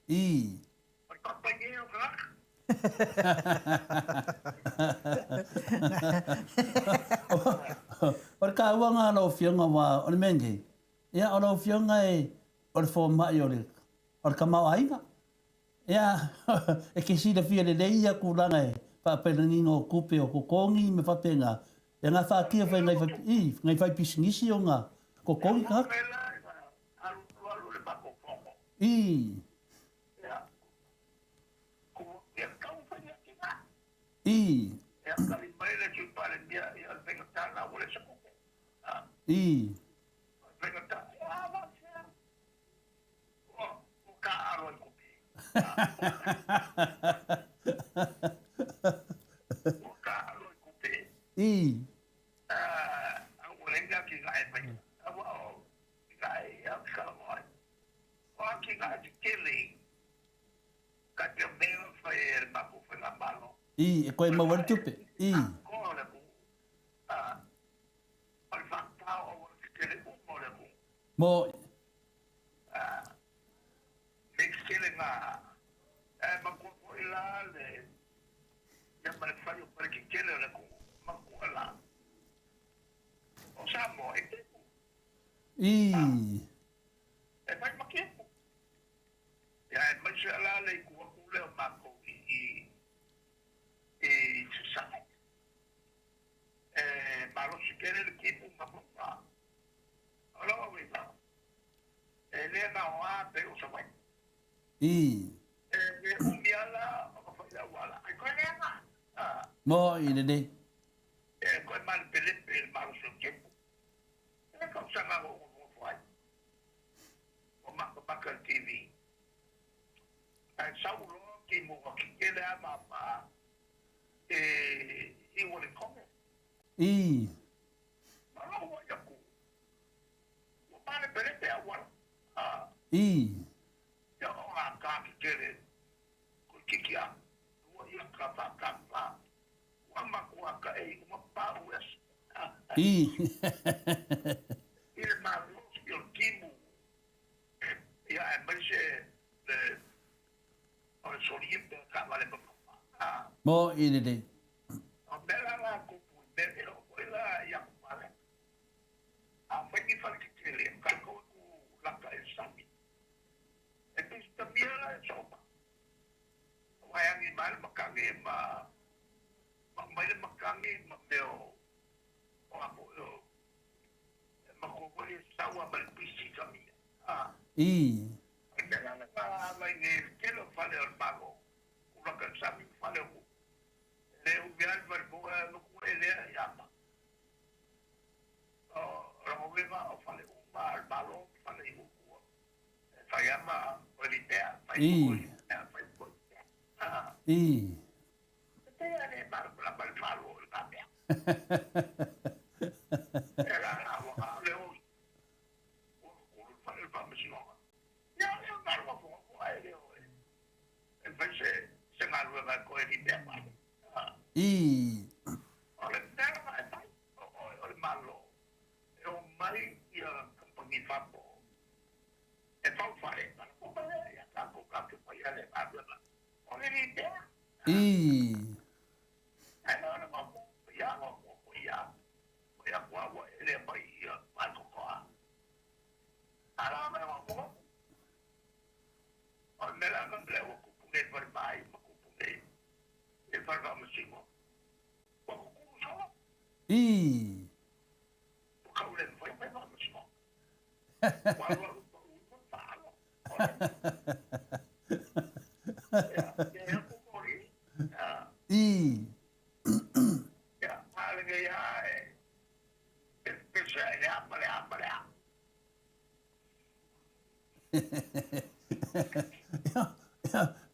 S3: I.
S2: O le papaie o tagata.
S3: O le taua a lau Afioga aua o le mea lenei, ia o lau Afioga e o le fomai o le o le tamaoaiga. Ia e te silafia lelei ia tulaga e faapailagiga o tupe o totogi ma faapena, ia na faatia fai nai i nai faipisinisi ona totogi tagata. I. I. I. I. I, e koe maua le tupe. I. Mo. I.
S2: Ia, aemaise la le itu atu lea o matou i i i Sasae. E malosi tele le timu ma ma o lau auiva, e le gaoa pei o Savaii.
S3: I.
S2: E le umi lava la ona fai le auala, ai koe leaga. A.
S3: Mo'i lelei.
S2: E koe malepelepe i le malosi o le timu. E tausaga na ou nofonofo ai. Ua matamata i le TV. Ae sau loa timu ua tetele a ma ma e i Ueligitone.
S3: I.
S2: Ma lou hoʻi aku, ua malepelepe auala. A.
S3: I.
S2: Ia o ngā kā tetele toeitiiti a ua ia ka whakapa ua matua ka e uma pa us.
S3: I.
S2: I le malosi o le timu ia aemaise le o le solia pe taavale mamafa. A.
S3: Mo'i lelei.
S2: O mea la la tupu i mea e oo foi la i aku fale. Afai ni fale tetele o tatou e ku laka i le sami. E pisitamia la e soma. Ua e agi mai le makani ma ma aumai le makani ma mea o o a foi o e matua foi e sau a ma le pisitamia. A.
S3: I.
S2: O le mea la lena ala i nei le tele o fale o le Malo, tulaga i le sami ma fale o nuu. E le umi lava le fale fou ae lotu e lea i ama. O lona uiga o fale uma a le Malo ma fale i Utua. E fai lava ma oe lipea, fai foi
S3: I.
S2: lipea, fai foi lipea. A.
S3: I.
S2: E pei lava le malamalama le Malo i lena mea. E la la ua le oi. Ua kukulu le fale o le Faamasinoga. Ia o lea o galuga ae le o e fai se se galuega e toe lipea mai. A.
S3: I.
S2: O le mea lena e fai, o, o, o le Malo e omai ia kamupani i fafo e fau fale, ona ua mai lea ia tatou tatou faia le galuega o le lipea.
S3: I.
S2: Ae na ona maopoopo ia, maopoopo ia, foi atu lava ua ele mai ia faatotoa. A la mai maopoopo. O le mea la lea ua tupu nei i le falemai ma tupu nei i le fale faamasino, ua tutulu solo.
S3: I.
S2: Ua tau le mafai ona fai faamasinoga. Ua alu alu pau ifo le faalo. Ia, ia ia ku moli.
S3: I.
S2: Ia, a lenei lava e pese ai le a ma le a ma le a.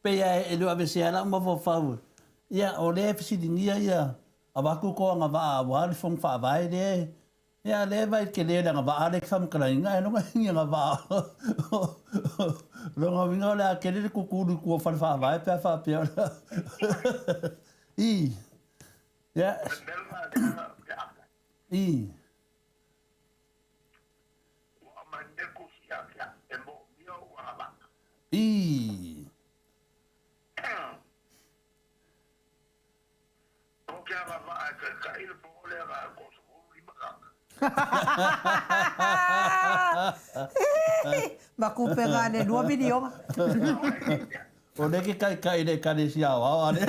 S3: Pei lava e le o aveesea lau mafaufau, ia, o lea e fesiligia ia avatu ko agavaa aua le Fono Faavae lea, ia, lea e vaai i le tele o le agavaa lea e te faamatalaina ae loga ni agavaa o lona uiga o le a tele le tutulu i tua o fale faavae pe a faapea o le a i ia i.
S2: Ua aumai mea tusi ia te au, e moomia ou agavaa.
S3: I.
S2: O ke agavaa e taitai le po lea na o 35 tagata.
S1: Ma kupega le lua miliona.
S3: O lea ke taitai i le Ekalesia Aoao a le.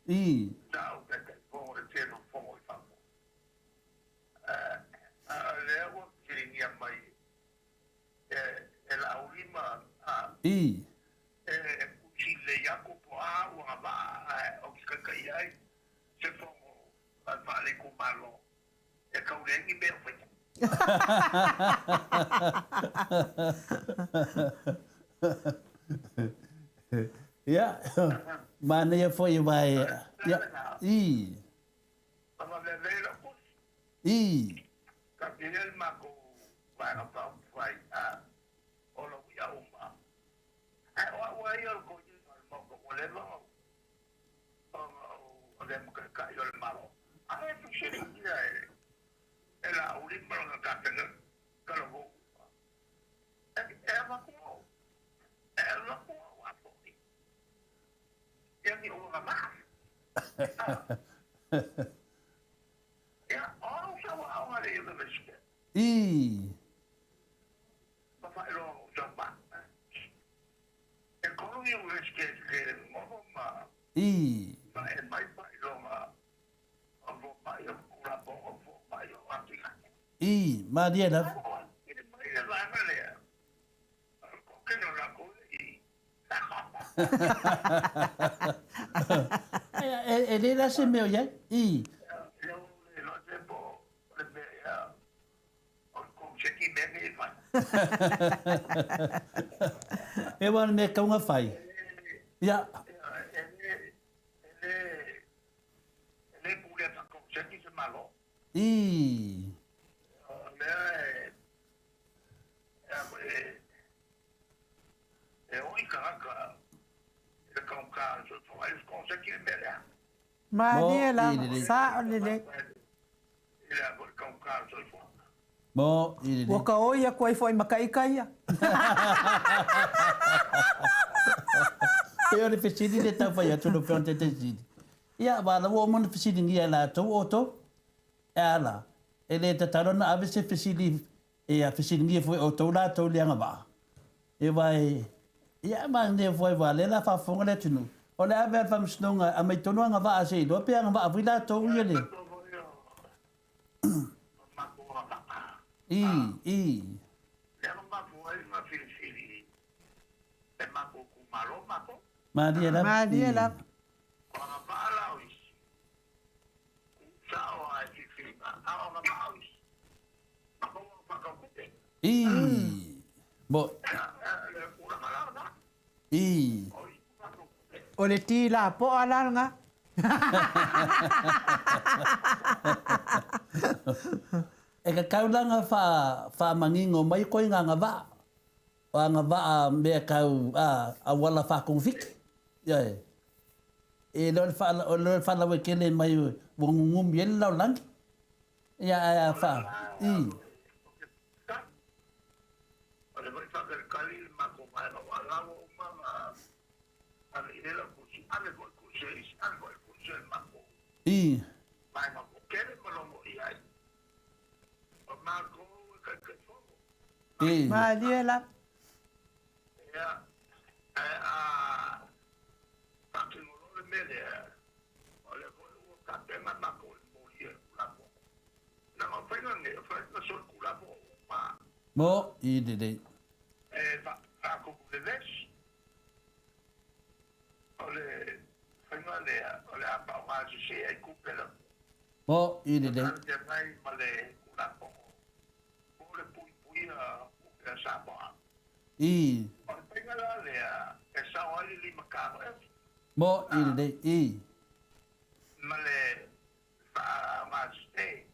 S3: I.
S2: E Laauli ma a
S3: I.
S2: E usi lelei atu po o a ua agavaa ae ou te taitaia ai se fono faale-itumalo e tau leai ni mea o faia.
S3: Ia, manaia foi aua e, ia, i.
S2: Faavavevee lau tusi.
S3: I.
S2: Taatia ia le matou Vaega Faaupufai a. Ua leva ona ou avea ma Taitai o le Malo, ae fesiligia e Laauli ma lana Kapeneta talavou e avatu au, e avatu au a foi ia ni ou agavaa. Ia, o au sa ua aoga i le Universite.
S3: Ii.
S2: Ma faailoa ou sau ma. E kolu ni Universite ke noho ma
S3: Ii.
S2: ma e mai faailoga o fomai o Kulapogo o fomai o atinae.
S3: Ii, malie lava.
S2: Ai, o mai le vaega lea. O ke no la ko i.
S3: E le la se mea o i ai. Ii.
S2: Lea ua le iloa se po o le mea ea o le komuseki mea nei e fai.
S3: E ua o le mea e tatau ona fai. Ia.
S2: E le, e le, e le pulea faakomuseki se Malo.
S3: Ii.
S2: O lea e, e, e o i tagata i le taugata o le soifuaga, e le komuseki le mea lea.
S1: Malie
S3: Mo i
S1: lava,
S3: lelei.
S1: sao lelei.
S2: I le a foi taugata o le soifuaga.
S3: Mo i
S1: Ua
S3: lelei.
S1: ka oi aku ai foi ma ka ika ia.
S3: Pei o le fesili lea e tau fai atu lau Afioga i le Taitaisili. Ia, aua o la ua uma ona fesiligia e latou outou. E a la? E le tatalo ona ave se fesili e fesiligia foi e outou latou i le agavaa. E aua e, ia, manaia foi aua o lea o le a faafofoga le atunuu. O le ave lava i le Faamasinoga e aumai tonu agavaa se i iloa pe agavaa foi latou ia le.
S2: Matou foi o matou agavaa.
S3: I, i.
S2: Lea na mafua ai ona filifili e matou itumalo matou.
S3: Malie lava.
S1: Malie lava.
S2: O agavaa la o isi, tuu sao lava i filifiliga, a o agavaa o isi, matou na faatautupe.
S3: I. Mo.
S2: Le tulaga la lena.
S3: I.
S2: O isi faatautupe.
S1: O le ti lapoa la lena.
S3: E kakau la ona faamanino mai koe i ngā agavaa. O agavaa mea tau auala faatogafiti. Ioe. E le o le faalauaitele mai ua nunumi ai le lalolagi. Ia ae a faa. I.
S2: O le foi faatalitali le matou vaega ua la ua uma ona ave i ai lau tusi, ave foi le tusi a isi, ave foi le tusi a le matou
S3: I.
S2: vaega toatele ma logo i ai. O matou e Taitaifono.
S3: I.
S1: Malie lava.
S2: Ia, ae a faatino loa le mea lea, o lea foi ua tapena matou i le moli e le Tulafono. Leaga o faiga nei, o faiga solitulafono uma.
S3: Mo i lelei.
S2: E faatupu vevesi. O le faiga lea, o le a faaaoga sese ai tupe a le atunuu.
S3: Mo i lelei.
S2: Talafeagai ma le Tulafono mo le puipuia o tupe a Samoa.
S3: I.
S2: O le faiga la lea e sao ai le $5.
S3: Mo i lelei. I.
S2: Ma le faaaoga sese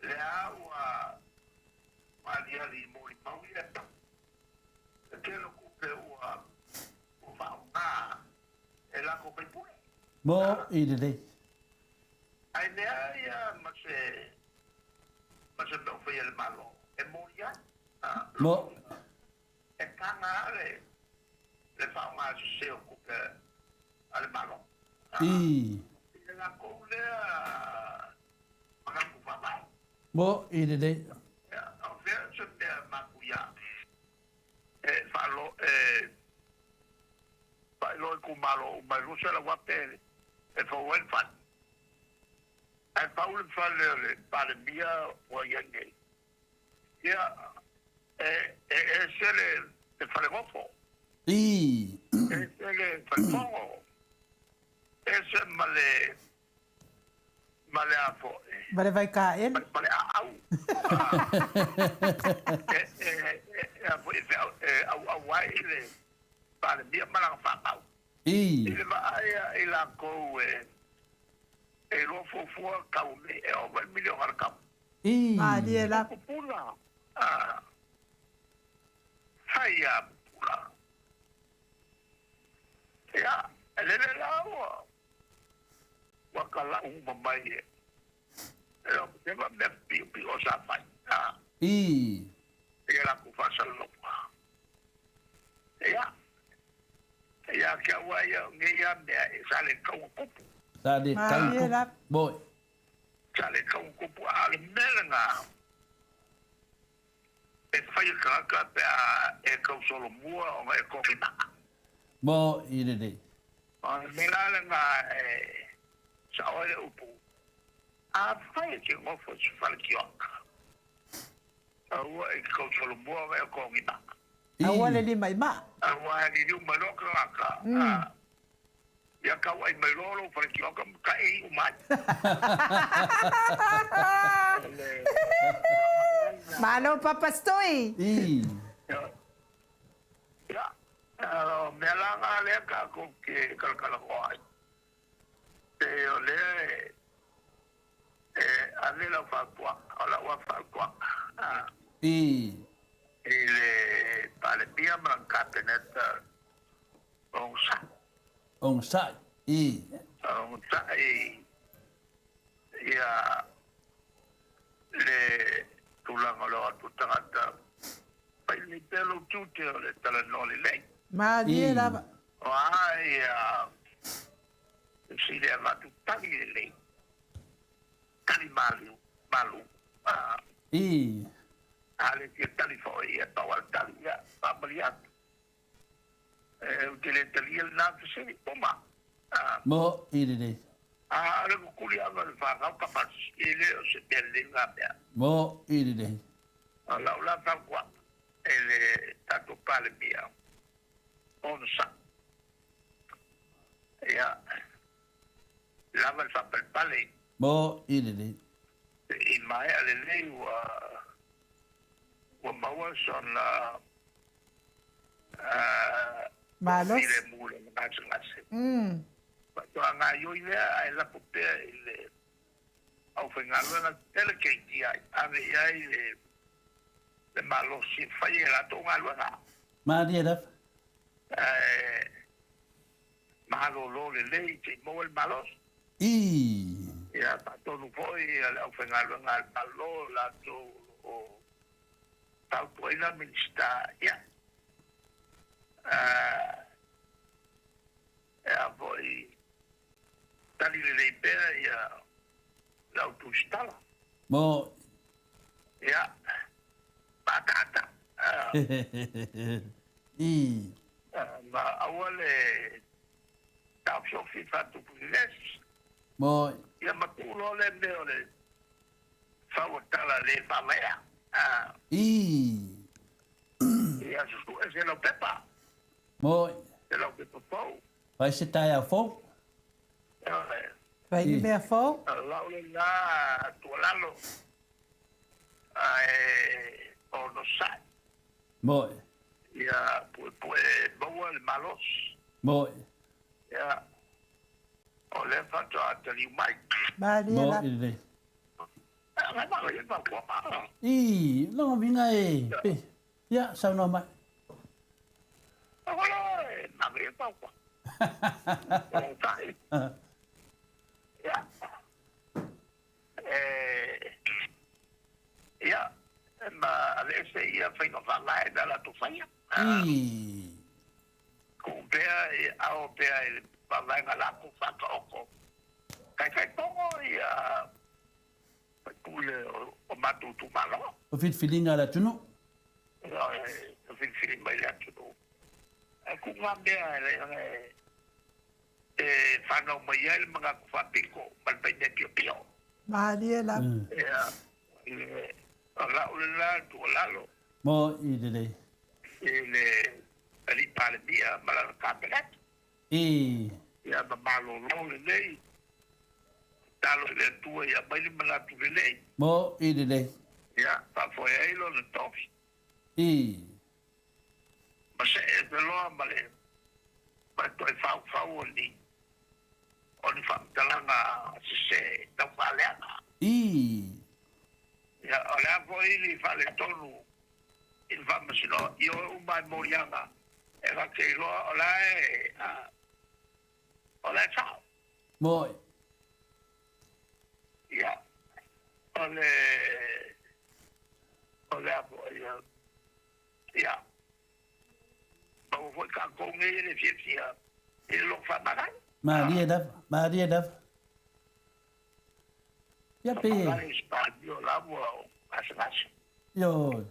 S2: lea ua aliali i molimau ia, le tele o tupe ua faaaoga e latou faipule.
S3: Mo i lelei.
S2: Ae leai ma se ma se mea o faia e le Malo e moli ai.
S3: Mo.
S2: E taga lava le faaaoga sese o tupe a le Malo.
S3: I.
S2: I le latou lea manatu faavae.
S3: Mo i lelei.
S2: O fea se mea matuia e faalo e faailoa i itumalo uma e $200,000 e fau ai le fale. Ae pau le fale o le Palemia ua i ai nei. Ia, e ese le falenofo.
S3: I.
S2: Ese le falefono. Ese ma le ma le a foi.
S1: Ma le vaikaele.
S2: Ma le aau. E, e, e, a foi e auau ai le Palemia ma lana fanau.
S3: I.
S2: I le vaai a i lakou e e iloa fuafua tau nei e ova i le miliona le tau.
S3: I.
S1: Malie lava.
S2: Pupula. A fai a pupula. Ia, e lele la ua ua kalau uma mai e e o te va mea piopio sa fai. Ia latou faasalalauga. Ia, ia te au lava ia, o nei lava mea e sa le tatau ona tupu.
S3: Sa le tatau ona tupu. Moi.
S2: Sa le tatau ona tupu, a o le mea lena e fai e tagata pe a e tau solomua ona e togi maa.
S3: Moi lelei.
S2: O le mea la lena e sao ai le upu, afai e te nofo i se fale tioata, aua e te tau solomua ona e togi maa.
S1: Aua le lima i maa.
S2: Aua e liliu mai loa tagata, ia tauai mai loa lou fale tioata ma taei uma ai. O le
S1: Malo Papa Stoi!
S2: Ia, o mea la na lea tatou te talatalanoa ai. Pe o lea e ave lau fautuaga, o lau lava fautuaga i le Palemia ma lana Kapeneta, onosai.
S3: Onosai.
S2: Onosai ia le tulaga o le o atu o tagata, fai lelei pea lou tiute o le talanoa lelei.
S1: Malie lava.
S2: O a ia fesili e avatu, tali lelei, tali maliu, malu. A le fia tali foi, ia pau lava le tali, ia faamalie atu. Ou te le talia lena fesili, uma.
S3: Mo i lelei.
S2: A o le kukuliaga o le fanau kapasi, e le o se mea lelei lena mea.
S3: Mo i lelei.
S2: O lau la fautuaga e le tatou Palemia, onosai. Ia, lava le faapalepale.
S3: Mo i lelei.
S2: I maea lelei ua ua maua sona
S1: Malosi.
S2: Filemu i lona gasegase. Faatoa gaoioi lea ae lafo pea i le aufaigaluega delegate ai, ave i ai le malosi e fai e latou galuega.
S3: Malie lava.
S2: Ae malolo lelei se i maua le malosi. Ia faatonu foi le aufaigaluega a le Malo latou o lo o fautuaina Minisita, ia, e a foi, tali lelei pea ia le au tusitala.
S3: Mo.
S2: Ia, maataata. Ma aua le taofiofi faatupu lesi.
S3: Mo.
S2: Ia matuu loa lea mea o le fau o tala le faavaea. Ia susue se laupepa.
S3: Mo.
S2: Se laupepa fou.
S3: Fai se taeao fou.
S1: Fai ni mea fou.
S2: Lau lena tuualalo ae onosai.
S3: Mo.
S2: Ia puepue maua le malosi.
S3: Mo.
S2: Ia o lea faatoa taliu mai.
S1: Malie
S3: Mo
S1: lava.
S3: i lelei. Ii, lona uiga e pe. Ia, saunoa mai. Ii. O filifiliga a le atunuu.
S2: Filifili mai le atunuu. Ae ku ngā mea e e whanau mai ai le manatu faapito ma le paine piopio.
S1: Malie lava.
S2: Ia, le o lau lena tuualalo
S3: Mo i lelei.
S2: I le Alii Palemia ma lana Kapeneta. Ia ma malolo lelei, tatalo i le Atua ia aumai le manatu lelei.
S3: Mo i lelei.
S2: Ia faafoe ai lona tofi. Ma see ese loa ma le ma le toe faufau o ni o ni faamatalaga sese tau faaleaga. Ia, o le a foi ni faaletonu i le faamasinoga, i o uma lava i moliaga e ta te iloa o la e O la e sao.
S3: Mo'i.
S2: Ia, o le, o le a foi, ia, maua foi tatou nei e le fiafia i le loto faamagalo.
S3: Malie lava, malie lava. Ia pe.
S2: Faamagalo i se palemia o la ua gasegase.
S3: Ioe.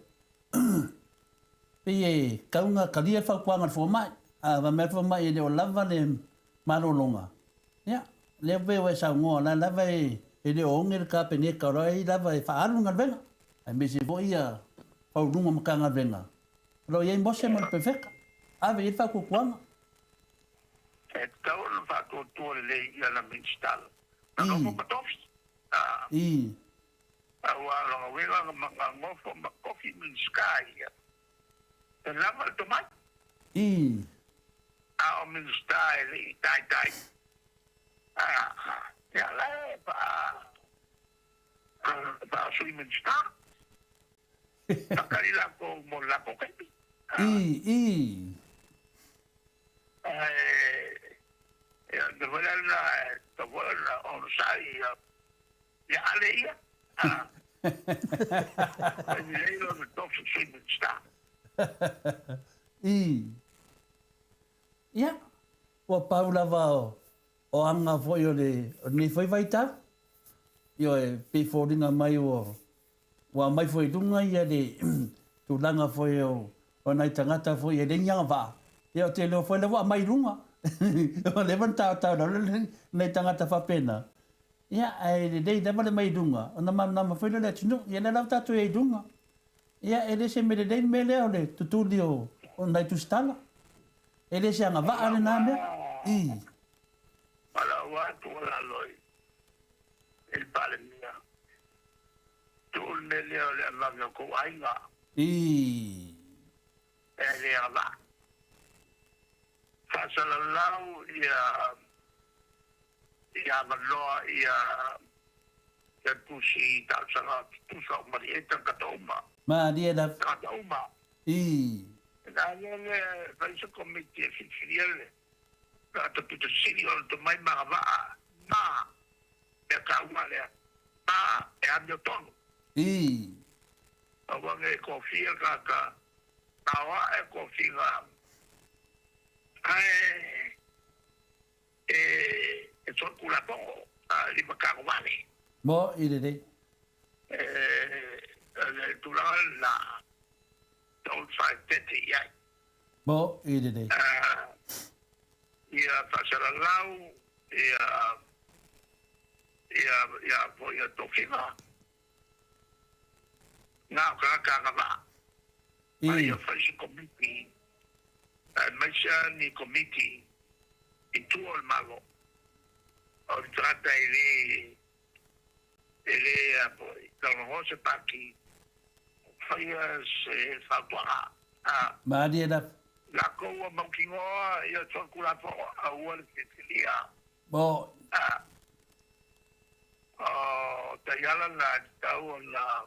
S3: Pei e tau ona talia le fautuaga a le fomai. A fai mai le fomai e le o lava le malologa, ia, lea pei ua e saunoa o la lava e le o oge le Kapeneta o la e i ai lava e faaalu le galuega, aemaise foi ia Faauluuluga o Matagaluega o lo o i ai Mose ma le Perofeta. Ave i ai le faatuatuaga.
S2: E tatau ona faatuatua lelei i ana Minisita na nofo ma tofi. Aua o lona uiga na nofo ma tofi Minisita ia e lava le tomai. A o Minisita e le i taitai, ia la e faa-Sui Minisita. Takali latou mo le latou taimi. Ae, ia, le mea foi lea lena, e tatau foi ona onosai ia Ale ia. Fai lelei lona tofi Sui Minisita.
S3: Ia, ua pau lava o aga foi o lenei foi vaitau. Ioe, pei e foliga mai ua Ua aumai foi i luga ia le tulaga foi o nai tagata foi e leai ni agavaa, ia ou te iloa foi lea ua aumai i luga. Ua leva ona taotao i lalo nai tagata faapena, ia ae lelei lava le aumai i luga ona malamalama foi lea o le atunuu. Ia lea la ua tatou i ai i luga. Ia e le se mea lelei le mea lea o le tutuli o nai tusitala. E le se agavaa lena mea. I.
S2: Valaau atu lalo i le Palemia. Tuu le mea lea o le avave o kou aiga.
S3: Ii.
S2: E le agavaa. Faasalalau ia ia avanoa ia ia tusi talosaga tutusa uma i ai tagata uma.
S3: Malie lava.
S2: Tagata uma.
S3: Ii.
S2: Na lea lea fai se komiti e filifilia le tagata pito sili ona tomai ma agavaa ma mea taua lea, ma e amiotonu.
S3: Ii.
S2: Aua ne i kofia tagata maoae kofiga ae e e solitulafono a limatagovale.
S3: Mo i lelei.
S2: E le tulaga lena tau faaeteete i ai.
S3: Mo i lelei.
S2: Ia faasalalau ia ia ia foi ia tofiga na o tagata agavaa a ia fai se komiti aemaise a ni komiti i tua o le Malo o ni tagata e le e le a foi lagolagoa se pati faia se fautuaga a
S3: Malie lava.
S2: Latou ua mautinoa ia solitulafono aua le filifilia.
S3: Mo.
S2: A o taiala na e tatau ona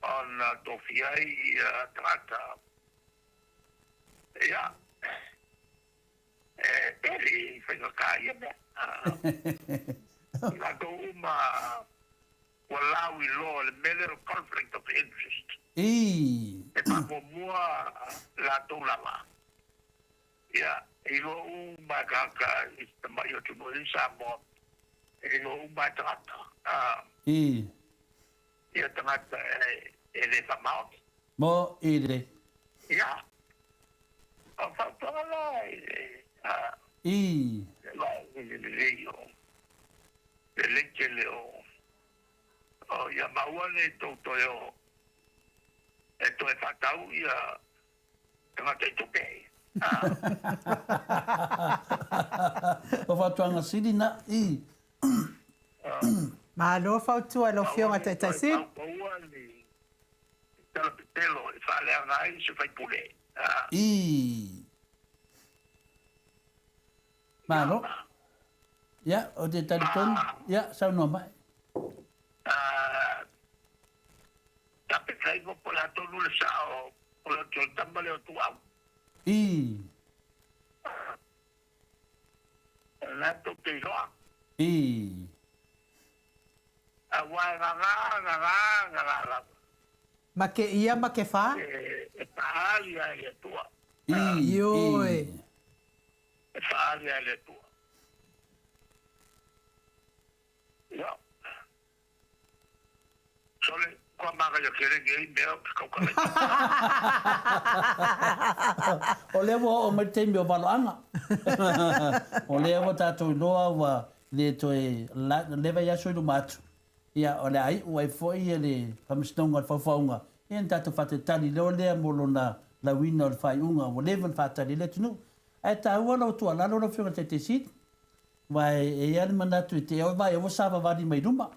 S2: ona tofia ai ia tagata ia e pele i faigata ia mea. I latou uma ua lauiloa le mea lea o le conflict of interest.
S3: Ii.
S2: E faamuamua latou lava. Ia, e iloa uma e tagata i se tamai atunuu i Samoa, e iloa uma e tagata,
S3: Ii.
S2: ia tagata e le faamaoni.
S3: Mo i le.
S2: Ia, o fautuaga la i le,
S3: Ii.
S2: i le lelei o, lelei tele o O ia maua nei tou toe o e toe faatau ia tagata i tupe.
S3: O fautuaga sili na i.
S1: Malo fautua i lau Afioga Taitai Sili.
S2: Aua ne i toe faupaua ni talapepelo e faaleaga ai se faipule.
S3: I. Malo. Ia, ou te talitonu, ia, saunoa mai.
S2: Tape iho po o le a tonu le sao o le oti o le tama lea o Tuau.
S3: I.
S2: Na tou te iloa.
S3: I.
S2: Aua e gagā, gagā, gagā lava.
S1: Ma ke ia ma ke fa?
S2: E faaali ai le Atua.
S3: I.
S1: Ioe.
S3: I.
S2: E faaali ai le Atua. Ia. Sole, kua magaia kele nei mea o ke kaukalai.
S3: O lea ua oo mai le taimi o valoaga. O lea ua tatou iloa ua le toe leva i aso i luma atu. Ia, o le a iu ai foi le Faamasinoga o le Faufauga, ia ona tatou faatalitali loa lea mo lona lauina o le faaiuga ua leva ona faatali ai le atunuu. Ae taua lau tuualalo lau Afioga i le Taitaiseat, aua e i ai lava le manatu e te i vaai ua savavali mai luma.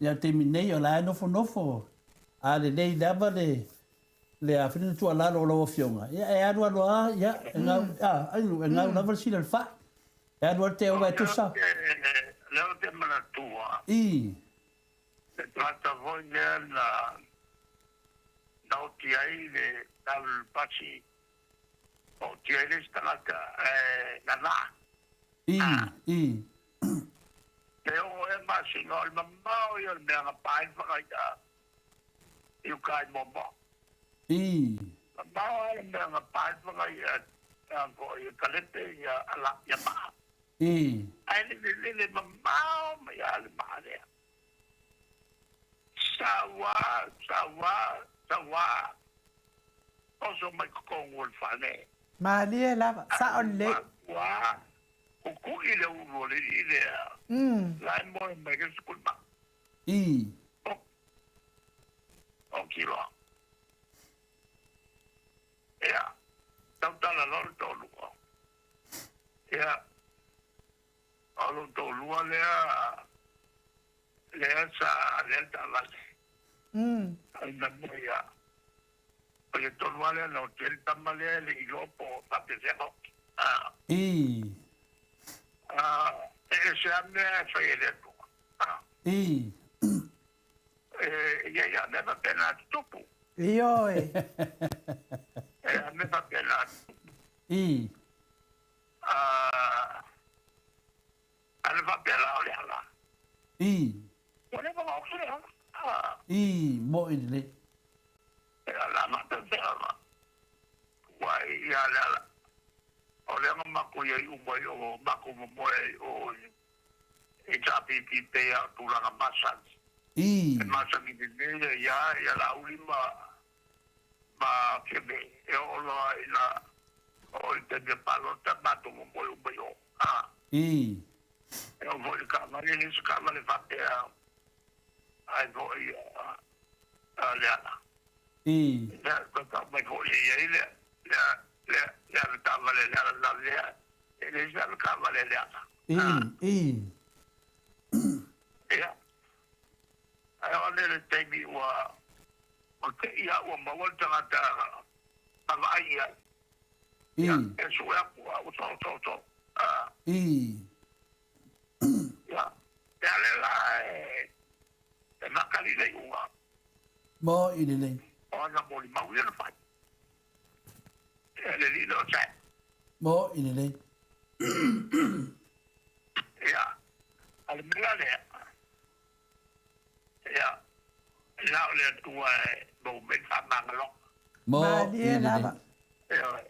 S3: Ia, o le taimi nei o la e nofonofo a lelei lava le le a foi le tuualalo o lau Afioga, ia e alu alu lava, ia, e gau, a, e gau lava le sila i le fai. E alu alu te oga e tusa.
S2: Lea ou te manatua.
S3: I.
S2: Le tagata foi lea na na oti ai le alu i le pasi, oti ai le isi tagata ae nana.
S3: I, i.
S2: Pe oo ea masina, o le mamao ia o le mea na pa ai le fagai'a i uka i Moamoa.
S3: I.
S2: Mamao lava le mea na pa ai le fagai'a foi e Kalepe ia ala ia maa.
S3: I.
S2: Ae le lelele mamao mai lava le maa lea. Saua, saua, saua, oso mai totonu o le fale.
S1: Malie lava, sao lelei.
S2: Ua kukui le ulu o le alii lea, la e moe mai le sukuli maa.
S3: I.
S2: O kiloa. Ia, tautala loa le toalua. Ia, o lou toalua lea, lea sa lea le taavale. Ai na moe ia. O le tonu lava lea na oti ai le tama lea e le i iloa po o faapefea ona oti.
S3: I.
S2: E ese lava mea e fai e le Atua.
S3: I.
S2: E i ai lava mea faapena e tutupu.
S1: Ioe.
S2: E i ai mea faapena e tutupu.
S3: I.
S2: A na faapea la o le ala.
S3: I.
S2: Ua leva ona oti le ala.
S3: I, moʻi lelei.
S2: E ala faapefea la. Ua ia le ala. O lea na matou i ai uma i o, matou momoe ai o i HRPP pei a o tulaga masani.
S3: I.
S2: E masani lelei ai a ia Laauli ma ma Fiame e oo loa ina oo i le taimi o palota matou momoe uma i o. A.
S3: I.
S2: E oo foi i le taavale, e leai se taavale faapea ai foi a Leala.
S3: I.
S2: Lea, toe tau mai foi e i ai le, le, le, le avetaavale a Leala na lea, e leai se avetaavale a Leala.
S3: I, i.
S2: Ia, ae oo ane le taimi ua, ua te i a ua maua le tagata na vaai i ai.
S3: I.
S2: Ia, e sue atu a ua so, so, so.
S3: I.
S2: Ia, e ale la e, e makali le iuga.
S3: Moʻi lelei.
S2: O ana molimau ia na fai. E le alii lea o Sam.
S3: Moʻi lelei.
S2: Ia, a le mea lea, ia, na o le Atua e maua mai le faamagaloga.
S3: Moʻi
S1: Malie
S3: lelei.
S1: lava.
S2: Ioe.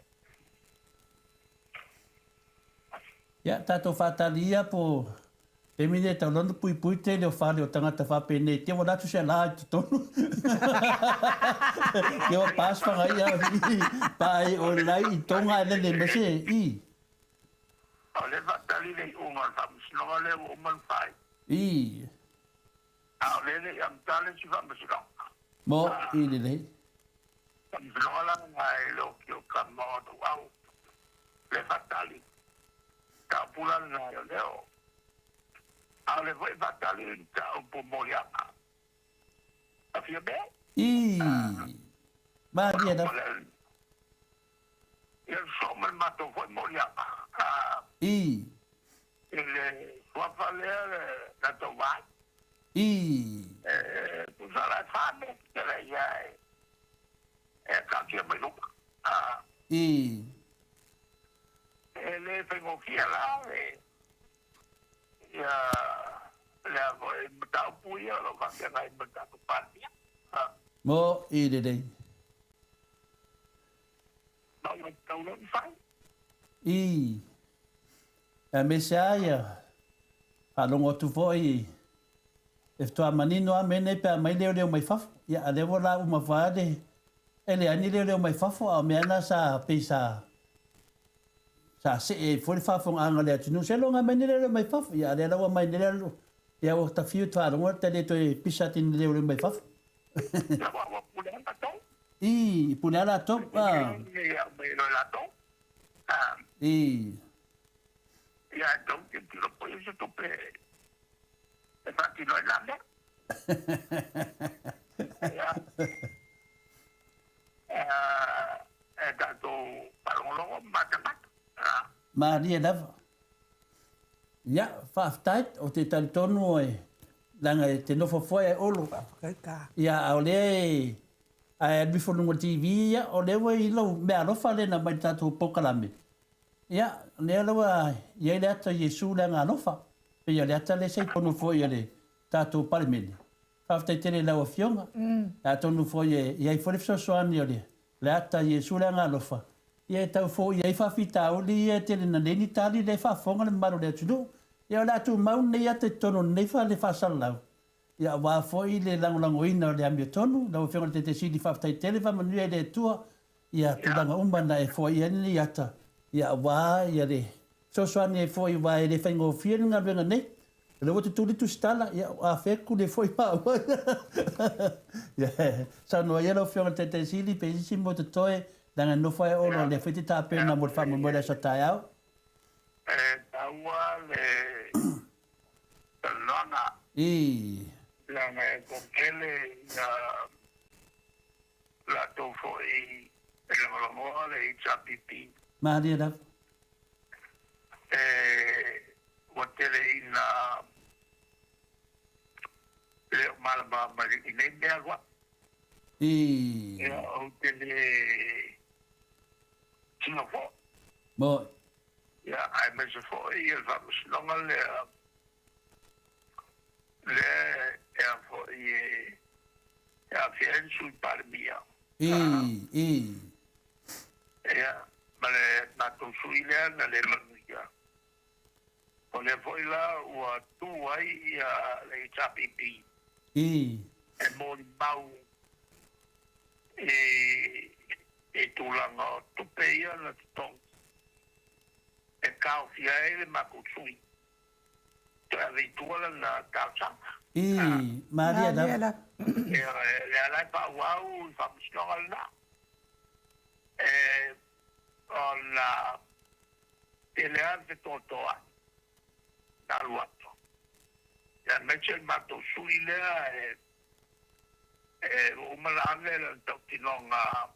S3: Ia, tatou faatali ia po taimi nei e tau loa ona puipui tele o fale o tagata faapenei te ua alu atu se la i totonu. Ke ua pas fagaia pa ai o lai i tonga e lele mai se i.
S2: O lea e faatali le iuga o le faamasinoga lea ua uma ona fai.
S3: I.
S2: A o lea e le i amata le isi faamasinoga.
S3: Mo i lelei.
S2: Faamasinoga la lena e le o tama o Tuau le faatali. Mataupu la lena e o lea o. A o lea foi e faatali le mataupu mo Liaga. A fia mea?
S3: I. Malie lava.
S2: Ia sosoo ma le matou foi moliaga.
S3: I.
S2: I le suafa lea na tau vaai.
S3: I.
S2: E tusa la e fa mea tetele ia e taatia mai luma.
S3: I.
S2: E le faigofie la le. Ia lea foi mataupu ia o lo o faafeagai ma le tatou Palemia.
S3: Mo i lelei.
S2: Ma ua tatau loa ona fai.
S3: I. Aemaise lava ia faalogo atu foi e faatoa manino lava mea nei pe a aumai leoleo mai fafo. Ia a lea ua la uma foi lava le e leai ni leoleo mai fafo a o mea na sa pei sa sa see ai foi le faafofogaaga a le atunuu seiloga e aumai ni leoleo mai fafo. Ia a lea la ua aumai nei le ia ua ta fiu e faalogo ta le toe pisa atu i ni leoleo mai fafo.
S2: Ia ua pule lava latou.
S3: I, pule lava latou.
S2: Ia aumai loa e latou.
S3: I.
S2: Ia e tau tilotilo foi i se tupe e faatino ai la mea. Ia, e tatou faalogologo ma matamata.
S3: Malie lava. Ia, faafetai, ou te talitonu e, leaga e te nofo foi ae Olo. Ia, a o lea e, ae alu ifo i luga o le TV, ia, o lea ua i lou meaalofa lea na aumai i le tatou polokalame. Ia, o lea la ua i ai le ata o Iesu le Agaalofa, pei o le ata lea sa i totonu foi o le tatou Palemene. Faafetai tele i lau Afioga. Atonu foi e i ai foi le fesoasoani o le ata o Iesu le Agaalofa, ia e tau foia ai faafitauli ia e tele ina nei ni tali lea e faafofoga le mamalu o le atunuu. Ia o le a tumau lenei ata i totonu o lenei fale faasalalau, ia aua foi le lagolagoina o le amiotonu. Lau Afioga i le Taitaisili, faafetai tele, faamanuia i le Atua ia tulaga uma na e foaia ai lenei ata, ia aua ia le fesoasoani ai foi aua e le faigofie le galuega nei. O lea ua tutuli tusitala, ia o afea tutuli ai foi maua. Ia saunoa ia lau Afioga i le Taitaisili pe i ai se isi mea o totoe, leaga e nofo lava e Olo o lea foi e te tapena mo le faamoemoe i le aso a taeao.
S2: E taua le talanoaga.
S3: I.
S2: Leaga e toatele ia latou foi e lagolagoa le HRPP.
S3: Malie lava.
S2: E ua tele ina le o malamalama i nei mea alu atu.
S3: I.
S2: Ia, ou te le tino foi.
S3: Moi.
S2: Ia, aemaise foi le faamasinoga lea lea e a foi e aafia ai le Sui Palemia.
S3: I, i.
S2: Ia, ma le matou sui lea na le manuia. O lea foi la ua tu ai ia le HRPP.
S3: I.
S2: E molimau i, i tulaga o tupe ia na totogi e taofia ai le matou sui. Toe ave i tua lana talosaga.
S3: I, malie lava.
S2: Ia, lea la e faaauau le faamasinoga lena. E, ona tele lava le fetoatoai na alu atu. Ia, aemaise le matou sui lea e, e ua uma ona ave lana tautinoga,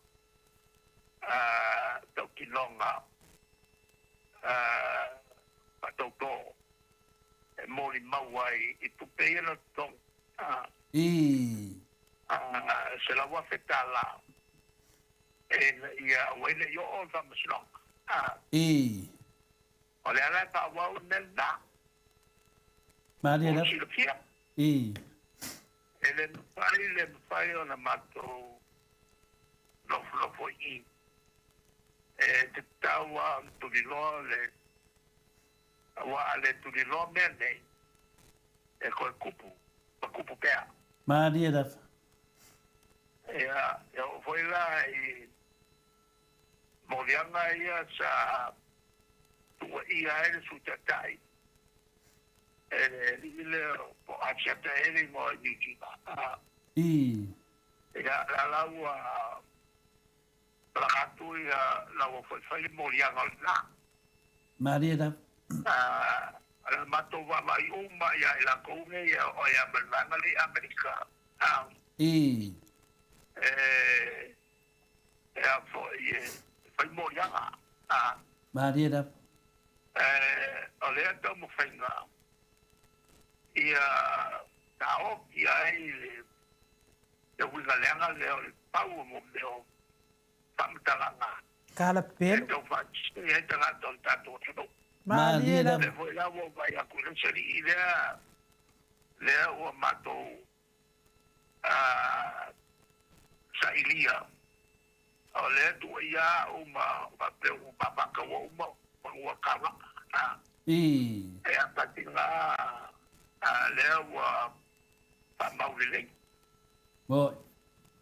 S2: tautinoga faatautō e molimau ai i tupe ia na totogi,
S3: Ii.
S2: $100,000 ina ia aua ai ne i oo le faamasinoga.
S3: Ii.
S2: O le ala e faaauau le mea lena.
S3: Malie
S2: Ua
S3: lava.
S2: silafia.
S3: Ii.
S2: E le mafai, le mafai ona matou nofonofo i i. E tatau lava ona tuliloa le, aua a le tuliloa mea nei, e toe tupu ma tupu pea.
S3: Malie lava.
S2: Ia, e oo foi la i moliaga ia sa tuuaia ai le Sui Taitai e le alii lea po o Asiata ea le igoa i Niu Sila.
S3: Ii.
S2: Ia, la la ua Palaga atu ia la ua foi fai le moliaga o lena.
S3: Malie lava.
S2: A la matou vaavaai uma ia i latou nei e oo ai lava ma le vaega lea i Amerika.
S3: Ii.
S2: E a foi e fai moliaga.
S3: Malie lava.
S2: O lea taumafaiga ia taofi ai le Le uiga leaga lea o le pau o mo mea o faamatalaga
S1: Tala
S2: e
S1: pepelo.
S2: tau faasese ai tagata o le tatou atunuu.
S1: Malie
S2: lava.
S1: lava.
S2: Lea foi la ua ou vaai atu i le usoalii lea, lea ua matou sailia, o lea e tuuaia au ma faapea ua mafataua uma fanua taulaga.
S3: Ii.
S2: E atatiga lea ua faamau lelei.
S3: Mo'i.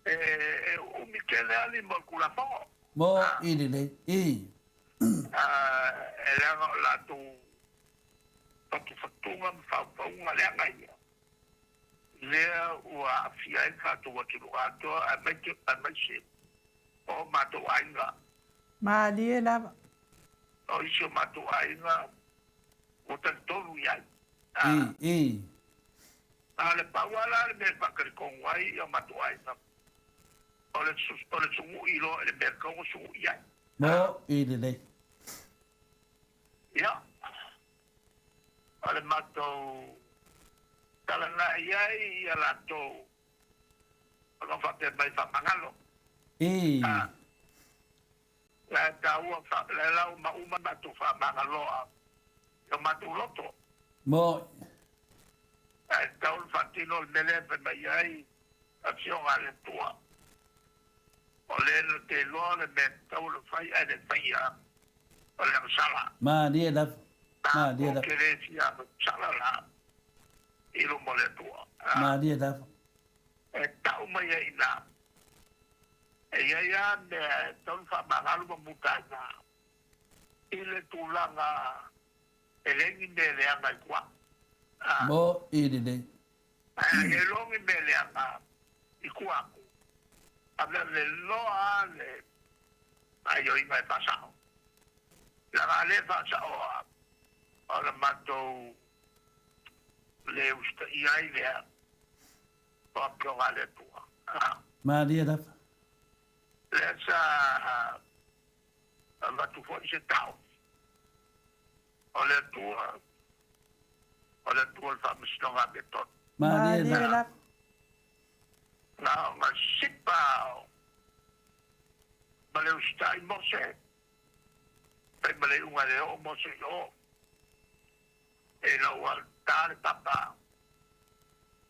S2: E umi tele lava lima o le Tulafono.
S3: Mo'i lelei. Ii.
S2: E leaga o latou fatufatuga ma faufauga leaga ia, lea ua aafia ai le tatou atunuu atoa aemaise o matou aiga.
S1: Malie lava.
S2: O isi o matou aiga ua talitonu i ai.
S3: Ii, ii.
S2: A o le pau lava la le mea e faatalitonu ai o matou aiga, o le o le sugui loa i le mea e tatau ona sugui ai.
S3: Mo'i lelei.
S2: Ia, o le matou tala na i ai ia latou o lo o faapea mai faamagalo.
S3: Ii.
S2: La e taua, la e lau ma uma matou faamagaloa i o matou loto.
S3: Mo'i.
S2: Ae tatau ona faatino le mea lea e fai mai ai Afioga a le Atua. O le na te iloa le mea e tatau ona fai ae le faia, o le agasala.
S3: Malie lava. Malie
S2: Tatou
S3: lava.
S2: te le fia agasala la i luma o le Atua.
S3: Malie lava.
S2: E tau mai ai i ina, e i ai lava mea e tatau ona faamagalo ma muta ai ina i le tulaga e leai ni mea leaga i tua.
S3: Mo'i lelei.
S2: Ae e loa ni mea leaga i tua atu, aveave loa lava le gaoioiga e faasao. Leaga a le faasaoa, ona matou le usitaia ai lea o Afioga a le Atua.
S3: Malie lava.
S2: Lea sa avatu foi se taofi o le Atua, o le Atua o le Faamasinoga Amiotonu.
S3: Malie
S1: Malie
S3: lava.
S1: lava.
S2: Na ona sipa ma le usitai Mose, fai ma le iuga e le oo Mose i o, ina ua ta le papa,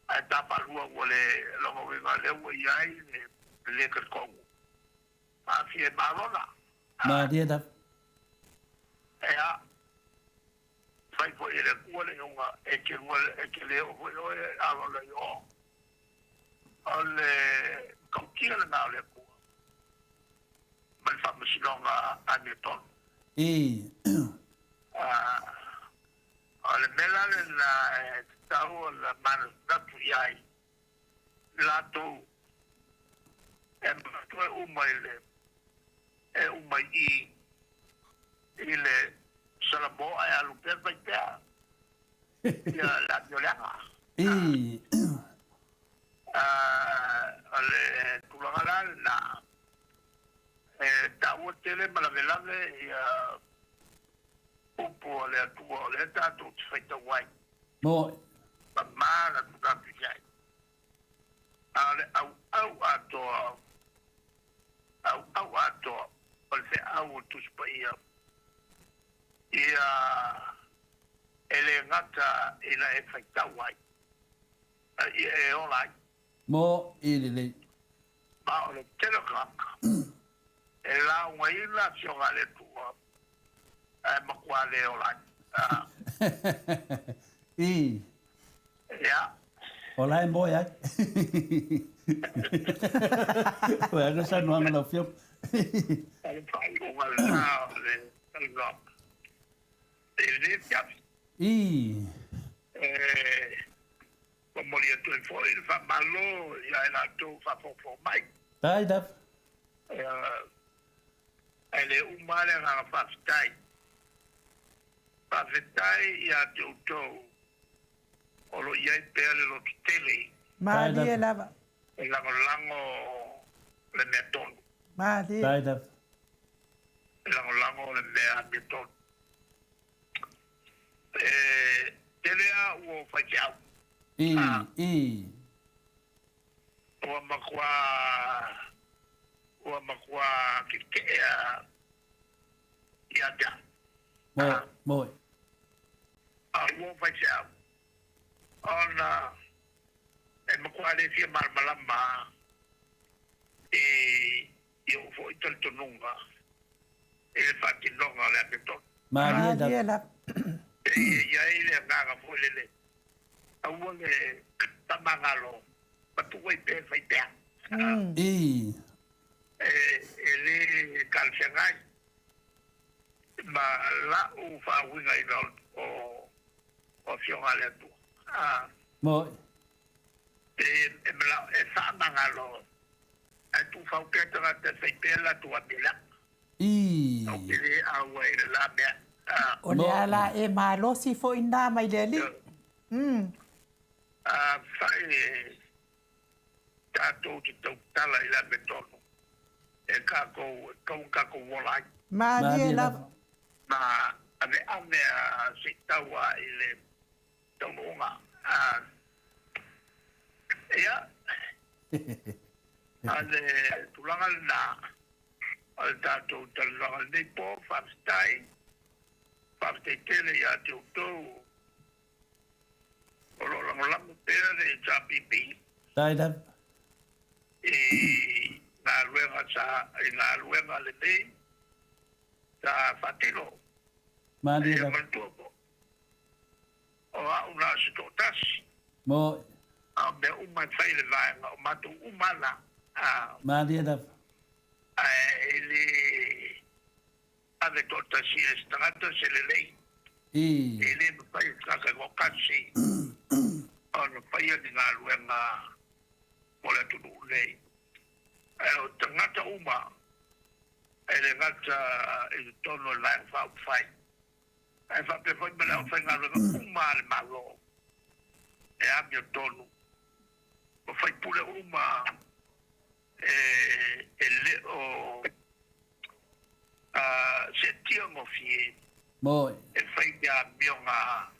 S2: ae ta faalua ua le lona uiga lea ua i ai le le talitonu. Aafia i Marona.
S3: Malie lava.
S2: Ea, fai foi e le Atua le iuga, e te lua, e te le oo foi oe Arona i o. O le matautia lena o le Atua ma le faamasinoga amiotonu.
S3: Ii.
S2: O le mea la lena e tatau ona manatunatu i ai latou e manatu e uma i le e uma i i i le Salamo ae alu pea fai pea ia le amioleaga.
S3: Ii.
S2: O le tulaga la lena e taua tele ma lavelave ia upu a le Atua o lea tatou te faitau ai.
S3: Mo'i.
S2: Ma manatunatu i ai. A o le auau atoa, auau atoa o le feau o le Tusi Paia, ia e le gata ina e faitau ai, a ia e ola ai.
S3: Mo'i lelei.
S2: Ma o le tele o tagata e laugaina Afioga a le Atua, ae matua le ola ai.
S3: Ii.
S2: Ia.
S3: O la e moe ai. Ua alu saunoaga lau Afioga.
S2: O le faaiuga lena o le talanoaga i lenei afiafi.
S3: Ii.
S2: E momoli atu ai foi le faamalo ia i latou faafogafoga mai.
S3: Tai lava.
S2: Ae le uma lava le agaga faafetai. Faafetai ia te outou o lo o i ai pea le lototele.
S1: Malie lava.
S2: E lagolago le mea tonu.
S1: Malie.
S3: Tai lava.
S2: E lagolago le mea amiotonu. E tele lava ua ou faifeau.
S3: Ii, ii.
S2: Ua matua, ua matua kekeʻe ia te au.
S3: Moe, moe.
S2: A ua ou faifeau, ona e matua le fia malamalama i i ou foi talitonuga i le faatinoga o le amiotonu.
S3: Malie lava.
S2: Pei e i ai le agaga foi lele, aua le faamagalo ma tuu ai pea e fai pea.
S3: Ii.
S2: E le talafeagai ma la'u faauigaina o Afioga a le Atua.
S3: Moi.
S2: E mana'o e faamagalo ae tuufau pea tagata e fai pea latou amioleaga.
S3: Ii.
S2: Ou te le auai i le la mea.
S1: O le a la e malosi foi na mai le Alii.
S2: Afai e tatou te tautala i le amiotonu e tatou, e tatau ona tatou ola ai.
S1: Malie lava.
S2: Ma aveave a se i tau a i le taunuuga. Ia, a le tulaga lena o le tatou talanoaga i lenei po, faafetai, faafetai tele ia te outou O lo o lagolago pea le HRPP.
S3: Faafetai lava.
S2: I galuega sa, i galuega lenei sa faatino.
S3: Malie lava.
S2: Ia manatua foi, o au na o se toatasi.
S3: Moi.
S2: A o mea uma e fai e le vaega, o matou uma lava na.
S3: Malie lava.
S2: Ae e le ave toatasi e se tagata se lelei.
S3: Ii.
S2: E le mafai e se tagata e toatasi ona faia ni galuega mo le atunuu nei. Ae o tagata uma, e le gata i totonu o le Vaega Faaupufai, ae faapea foi ma le aufaigaluega uma a le Malo e amiotonu ma faipule uma e le o seetia gofie
S3: Moi.
S2: e fai ni amioga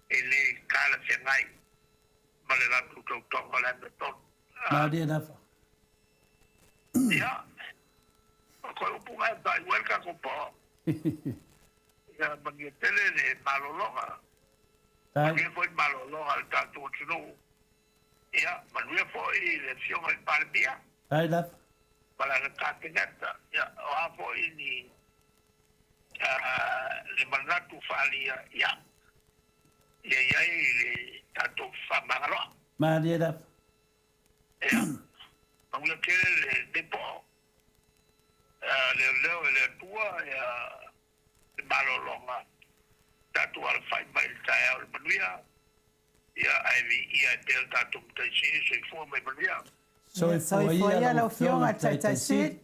S2: e le talafeagai ma le latou tautoga o le amiotonu.
S3: Malie lava.
S2: Ia, o koe upu na e faaiu ai le tatou poo. Ia manuia tele le malologa. Manuia foi le malologa a le tatou atunuu. Ia, manuia foi le Afioga i le Palemia.
S3: Faafetai lava.
S2: Ma lana Kapeneta. Ia, o a foi ni le manatu faaalia, ia, ia i ai le tatou fefaamagaloa.
S3: Malie lava.
S2: Ia, manuia tele lenei po. Leoleo e le Atua, ia, le malologa, tatou alafai mai i le taeao i le manuia. Ia, ae viia e pea le tatou Matai Sili, soifua ma ia manuia.
S1: Soifua ia lau Afioga i le Taitai Sili.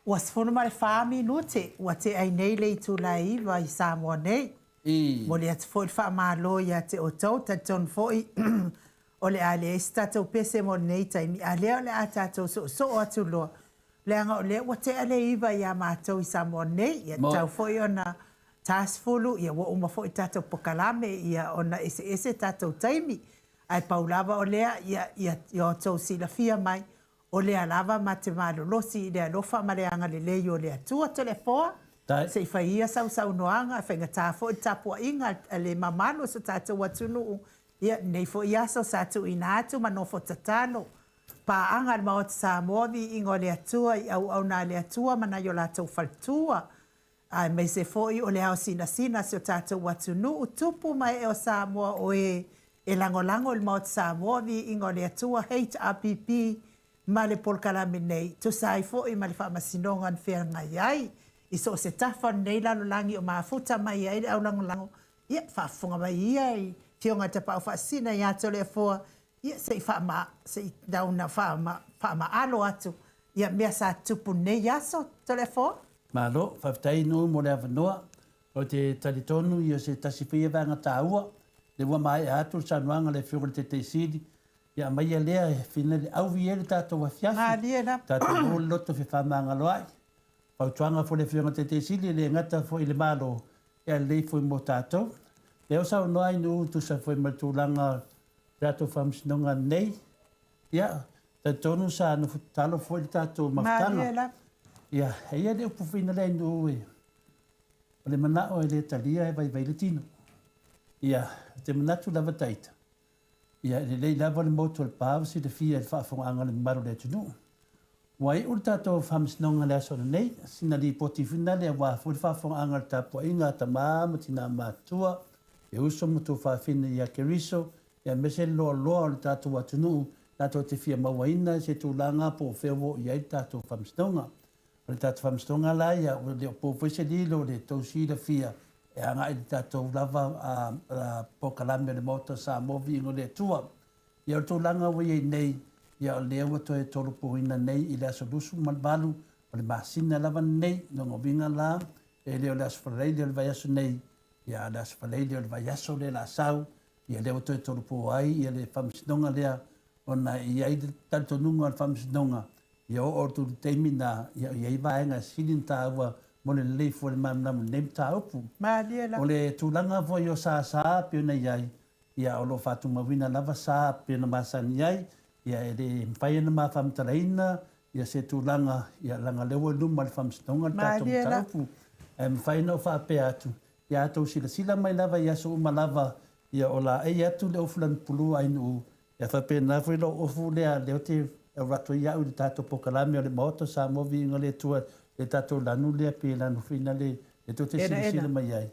S1: Ua 14 minute ua tea ai nei le itula e 9 i Samoa nei. Momoli atu foi le faamalo ia te outou, talitonu foi o le a leai se tatou pese mo lenei taimi, a lea o le a tatou soosoo atu loa, leaga o lea ua tea le 9 ia matou i Samoa nei, ia tatau foi ona 40, ia ua uma foi tatou pokalame, ia ona eseese tatou taimi. Ae pau lava o lea, ia, ia, ia outou silafia mai, o lea lava ma te malolosi i le alofa ma le agalelei o le Atua. Toleafoa, se i fai ia sau saunoaga, e faigata foi le tapuaiga a le mamalu o so tatou atunuu, ia, lenei foi aso sa tuuina atu ma nofo tatalo. Paaga a le Maota Samoa, viiga o le Atua i auauna a le Atua ma nai o latou faletua, aemaise foi o le ao sinasina a si o tatou atunuu, tupu ma ee o Samoa o e e lagolago i le Maota Samoa, viiga o le Atua, HRPP, ma le polokalame nei, tusa ai foi ma le faamasinoga na feagai ai i so o se tafa o lenei lalolagi o mafuta mai ai le aulagolago, ia, faafofoga mai ia i Afioga i Tapaau Faasisina ia Toleafoa, ia se i faama, se i tau ina faama, faamaalo atu ia mea sa tutupu nei aso, Toleafoa.
S3: Malo, faafetai Nuu mo le avanoa. Ou te talitonu ia se tasi foi ia vaega taua, lea ua maea atu le saunoaga a le Afioga i le Taitaisili, ia aumaia lea e fina le auvi ai le tatou afiafi,
S1: Malie lava.
S3: tatou maua le loto fefaamagaloai. Fautuaga foi le Afioga i le Taitaisili, e le gata foi i le Malo, ia lelei foi mo tatou. Lea ua saunoa ai Nuu e tusa foi ma le tulaga o le tatou Faamasinoga nei, ia, talitonu sa nofo tatalo foi le tatou mafutaga.
S1: Malie lava.
S3: Ia, e i ai le upu foi na lea i Nuu e. O le manao e le talia e vaivai le tino. Ia, ou te manatu lava taita, ia, e lelei lava le motu o le pa ua silafia i le faafofogaaga a le mamalu o le atunuu. Ua iu le tatou faamasinoga i le aso lenei, sina lipoti finale aua foi le faafofogaaga a le tapuaiga a tama ma tina matutua, e uso ma tuafafine ia Keriso, aemaise le loaloa o le tatou atunuu tatou te fia mauaina se tulaga po o fea ua oo i ai le tatou faamasinoga. O le tatou faamasinoga la ia, ua le o po foi se lilo i le tou silafia e agai i le tatou lava polokalame o le Maota o Samoa Viiga o le Atua. Ia o le tulaga ua i ai nei, ia o lea ua toe tolopoina nei i le aso 28 o le masina lava lenei, lona uiga la, e le o le aso Faraile o le vaiaso nei, ia a o le aso Faraile o le vaiaso lea o le a sau, ia lea ua toe tolopo ai ia le faamasinoga lea, ona e i ai le talitonuga o le faamasinoga, ia oo atu i le taimi lena, ia e i ai vaega e sili ona taua mo le lelei fua o le malamalama i lenei mataupu.
S1: Malie la.
S3: O le tulaga foi o Sasa pei ona i ai, Ia, o lo o faatumauina lava sa pei ona masani ai, ia e le mafai ona ma faamatalaina ia se tulaga, ia leaga o lea ua i luma o le Faamasinoga le tatou mataupu. Ae mafai ona ou faapea atu, ia a outou silasila mai lava i aso uma lava, ia o laei atu le ofu lanupulu a Ainuu, ia faapena foi lou ofu lea, lea ou te alu atu ai au i le tatou polokalame o le Maota o Samoa Viiga o le Atua, le tatou lanu lea pe lanu foi na le E tou te silasila mai ai,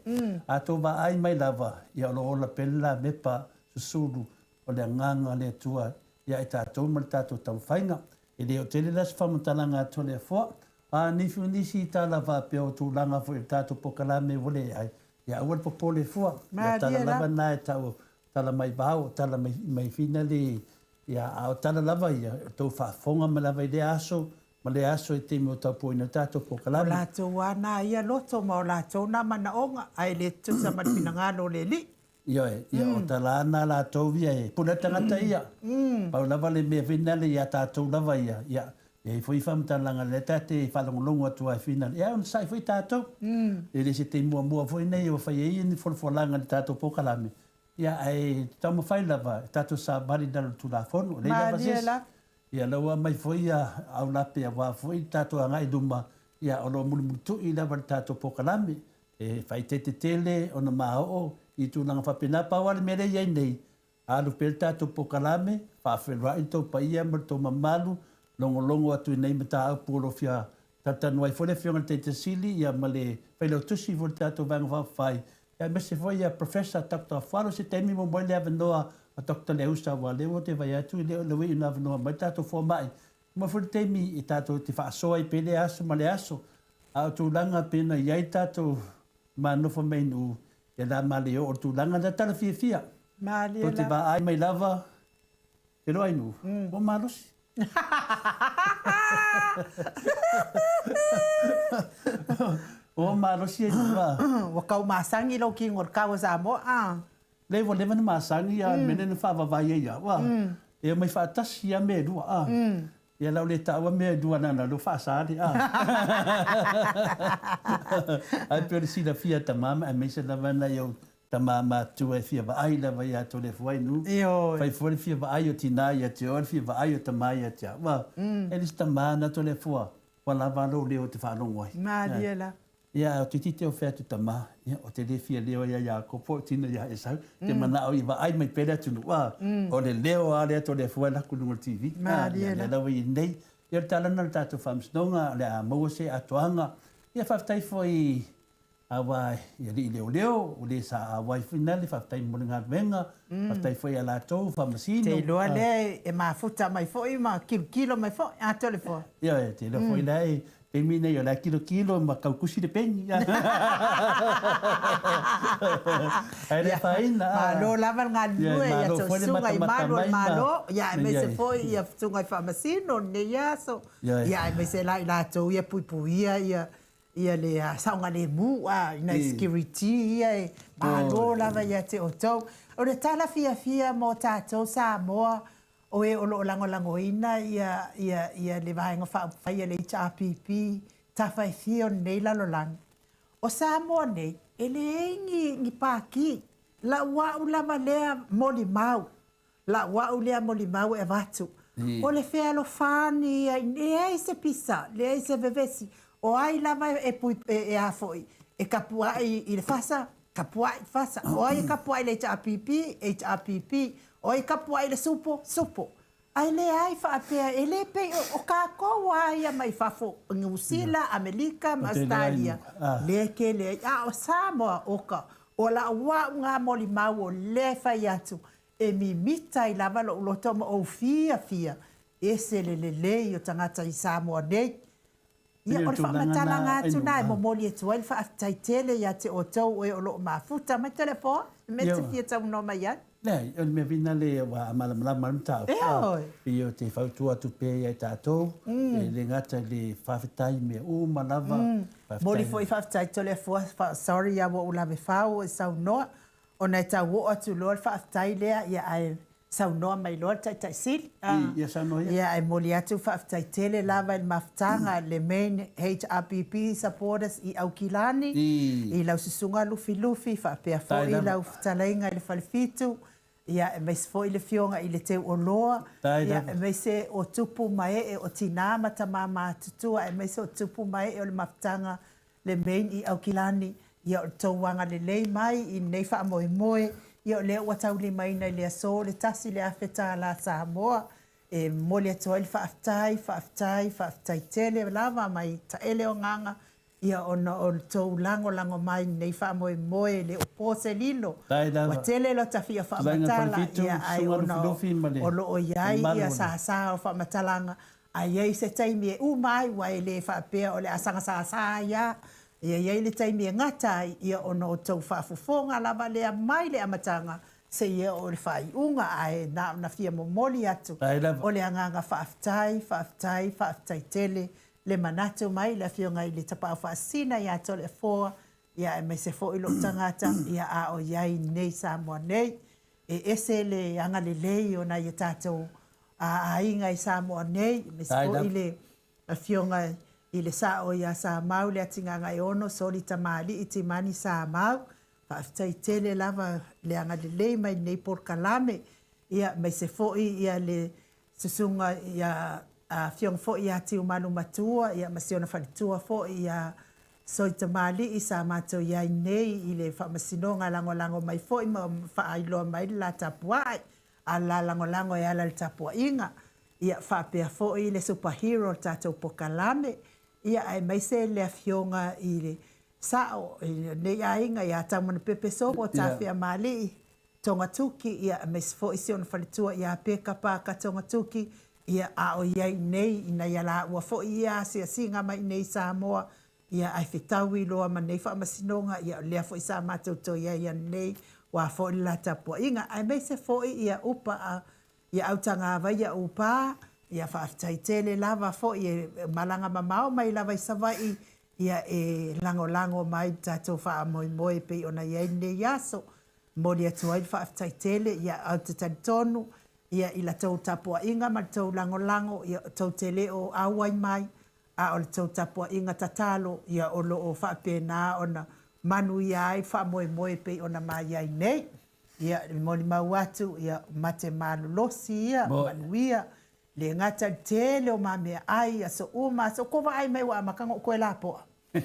S3: a outou vaai mai lava, ia o lo o ola pea le lamepa susulu o le Agaga o le Atua ia i tatou ma le tatou taumafaiga. E le o tele la se faamatalaga atu a le Afoa, a nisi nisi tala faapea o tulaga foi o le tatou polokalame ua leai, ia aua le popole fua. Ia tala lava na e tau o tala mai vao, o tala mai mai fina le, ia a o tala lava ia, o tou faafofoga mai lava i lea aso ma lea aso i taimi o taupuaina le tatou polokalame.
S1: O latou lava na ia loto ma o latou na manaoga, ae le tutusa ma le finagalo o le Alii.
S3: Ioe, ia o tala lava na latou ia e pule tagata ia. Pau lava le mea finale ia tatou lava ia, ia, e i ai foi faamatalaga lea ta te faalogologo atu ai finale, ia e onosai foi tatou. E le se taimi muamua foi nei ua fai ai ni folafolaga i le tatou polokalame, ia ae taumafai lava e tatou savali i lalo o le Tulafono. E leai lava se isi. Ia la ua aumai foi ia aulape aua foi le tatou agai i luma, ia o lo o mulimulitu'i lava le tatou polokalame. E faaeteete tele ona mao'o i tulaga faapena. Pau lava le mea lea e i ai nei, alu pea le tatou polokalame, faafeiloai le tou paia ma le tou mamalu, logologo atu i nei mataupu o lo o fia talatalanoa ai foi le Afioga i le Taita Sili ia ma le Failautusi foi o le tatou Vaega Faaupufai, aemaise foi ia Professor Doctor Afualo se taimi muamua ai le avanoa a Doctor Leausa aua lea ua te vaai atu e le o iu ina avanoa mai le tatou fomai. Uma foi le taimi e tatou te faasoa ai pea lea aso ma lea aso. A o tulaga pei ona i ai le tatou ma nofo mai i Nuu, ia la ma le oo i le tulaga lea tala fiafia.
S1: Malie
S3: Tou te
S1: lava.
S3: vaai mai lava, te loa i Nuu, ua malosi. Ua malosi ai lava.
S1: Ua tau masani lou kino i le kau a Samoa a.
S3: Leai ua leva ona masani a o le mea lea na faavavai ai au a. E omai faatasi a mea e lua a. Ia la ua le taua mea e lua na lea ua faasa le a. Ae pei o le silafia a tama ma aemaise lava nai ou Tama matua e fia vaai lava ia Toleafoainu.
S1: Ioe.
S3: Fai foi le fia vaai o tina ia te oe, le fia vaai o tama ia te au. Ua, e le se tama na Toleafoa, ua lava lou leo e te faalogo ai.
S1: Malie la.
S3: Ia, o te tite o fea atu tama, ia, o te le fia leo ia Iakopo, o tina ia Esau, te manao i vaai mai pea le atunuu, a, o le leo a lea Toleafoa e laku i luga o le TV.
S1: Malie la.
S3: Ia, lea lava i nei. Ia, o le tala lena o le tatou faamasinoga, o le a maua se atoaga. Ia, faafetai foi Aua i alii leoleo, ua le sa auai foi nale, faafetai mo le galuega, faafetai foi ia latou, faamasino.
S1: Te iloa lea e mafuta mai foi ma kilokilo mai foi, a Toleafoa?
S3: Ioe, te iloa foi la e taimi nei o la e kilokilo ma tautusi le peni. Ae le afaina.
S1: Malo lava le galulue ia tou susuga i malu o le Malo, ia aemaise foi ia susuga i faamasino i lenei aso, ia aemaise la i latou ia puipuia ia ia le saogalemu a i nai security ia e malo lava ia te outou. O le tala fiafia mo tatou Samoa o e o lo o lagolagoina ia ia ia le Vaega Faaupufai a le HRPP tafa e fia o lenei lalolagi. O Samoa nei, e leai ni ni pākī. Lau au lava lea molimau Lau au lea molimau e avatu. O le fealofani ia, leai se pisa, leai se vevesi, o ai lava e pui, e, e a foi, E kapuaʻi i le FASA, kapuaʻi, FASA. O ai e kapuaʻi i le HRPP, HRPP. O ai e kapuaʻi i le SUPO, SUPO. Ae leai faapea, e le pei o kākou a ia mai fafo, Niu Sila, Amelika ma Ausetalia, lea e kele ai. A o Samoa, oka, o la'u a'u ngā molimau o lea e fai atu, e mimita ai lava lo'u loto ma ou fiafia, ese le lelei o tagata i Samoa nei. Ia, o le faamatalaga atu lena e momoli atu ai le faafetai tele ia te outou o e o lo o mafuta mai Toleafoa, le mea e te fia saunoa mai ai.
S3: Leai, o le mea finale ua malamalama le mataupu.
S1: Ioe.
S3: Pei ou te fautua atu pea ia i tatou, e le gata i le faafetai i mea uma lava.
S1: Faafetai. Momoli foi faafetai Toleafoa, sorry lava ua ou lave fao ua e saunoa, ona e tau oo atu loa le faafetai lea, ia ae saunoa mai loa le Taitai Sili.
S3: Ia saunoa
S1: ia. Ia, e momoli atu faafetai tele lava i le mafutaga le main HRPP supporters i Aukilani, i lau Susuga Lufilufi faapea foi lau fetalaiga i le Falefitu, ia aemaise foi le Afioga i le Teuoloa, ia aemaise o tupu ma ee o tina ma tama matutua, aemaise o tupu ma ee o le mafutaga le main i Aukilani, ia o le tou agalelei mai i lenei faamoemoe, ia o lea ua taulimaina i le aso le $1,000 Samoa, e momoli atu ai le faafetai, faafetai, faafetai tele lava mai taele o agaga, ia ona o le tou lagolago mai i lenei faamoemoe, e le o po se lilo, ua tele lota fia faamatala, ia ae ona o lo o i ai ia sasa o faamatalaga, A i ai se taimi e uma ai, ua e le faapea o le a sagasagasa ai a. Ia i ai le taimi e gata ai, ia ona o tou faafofoga lava lea mai le amataga seia oo i le faaiuga, ae na ona fia momoli atu o le agaga faafetai, faafetai, faafetai tele le manatu mai le Afioga i le Tapaau Faasisina ia Toleafoa, ia aemaise foi lou tagata, ia a o i ai nei Samoa nei. E ese le agalelei o nai a tatou a aiga i Samoa nei, aemaise foi le Afioga i le Sao ia Samau Leatigagaeono Soli Tamalii Timani Samau. Faafetai tele lava le agalelei mai lenei polokalame, ia aemaise foi ia le Susuga ia Afioga foi ia Tiumalu Matua ia ma si ona faletua foi ia Soi Tamalii sa matou i ai nei i le Faamasinoga lagolago mai foi ma faailoa mai le la tapuai a le la lagolago e ala i le tapuaiga, ia faapea foi le super hero o le tatou pokalame, ia aemaise le afioga i le Sao i lenei aiga ia Taumanapepe Sopo Tafeamalii Togatuki, ia aemaise foi si ona faletua ia Peka Parker Togatuki, ia a o i ai nei ina ia laua foi ia asiasiga mai i nei i Samoa, Ia, ae fetaui loa ma nei faamasinoga, ia o lea foi sa matou toe i ai ananei, ua foi le la tapuaiga, aemaise foi ia upa a ia Autagavai ia Upa, ia faafetai tele lava foi e malaga mamao mai lava i Savaii, ia e lagolago mai le tatou faamoemoe e pei ona i ai lenei aso. Momoli atu ai le faafetai tele, ia ou te talitonu ia i la tou tapuaiga ma le tou lagolago, ia tou te le o auai mai, a o le tou tapuaiga tatalo, ia o lo o faapena ona manuia ai le faamoemoe e pei ona ma i ai nei. Ia, e molimau atu, ia, mate malolosi ia, manuia, le gata i le tele o ma meaai, aso uma, aso, ko vaai mai ua amata ona ou toe lapoa.
S3: Le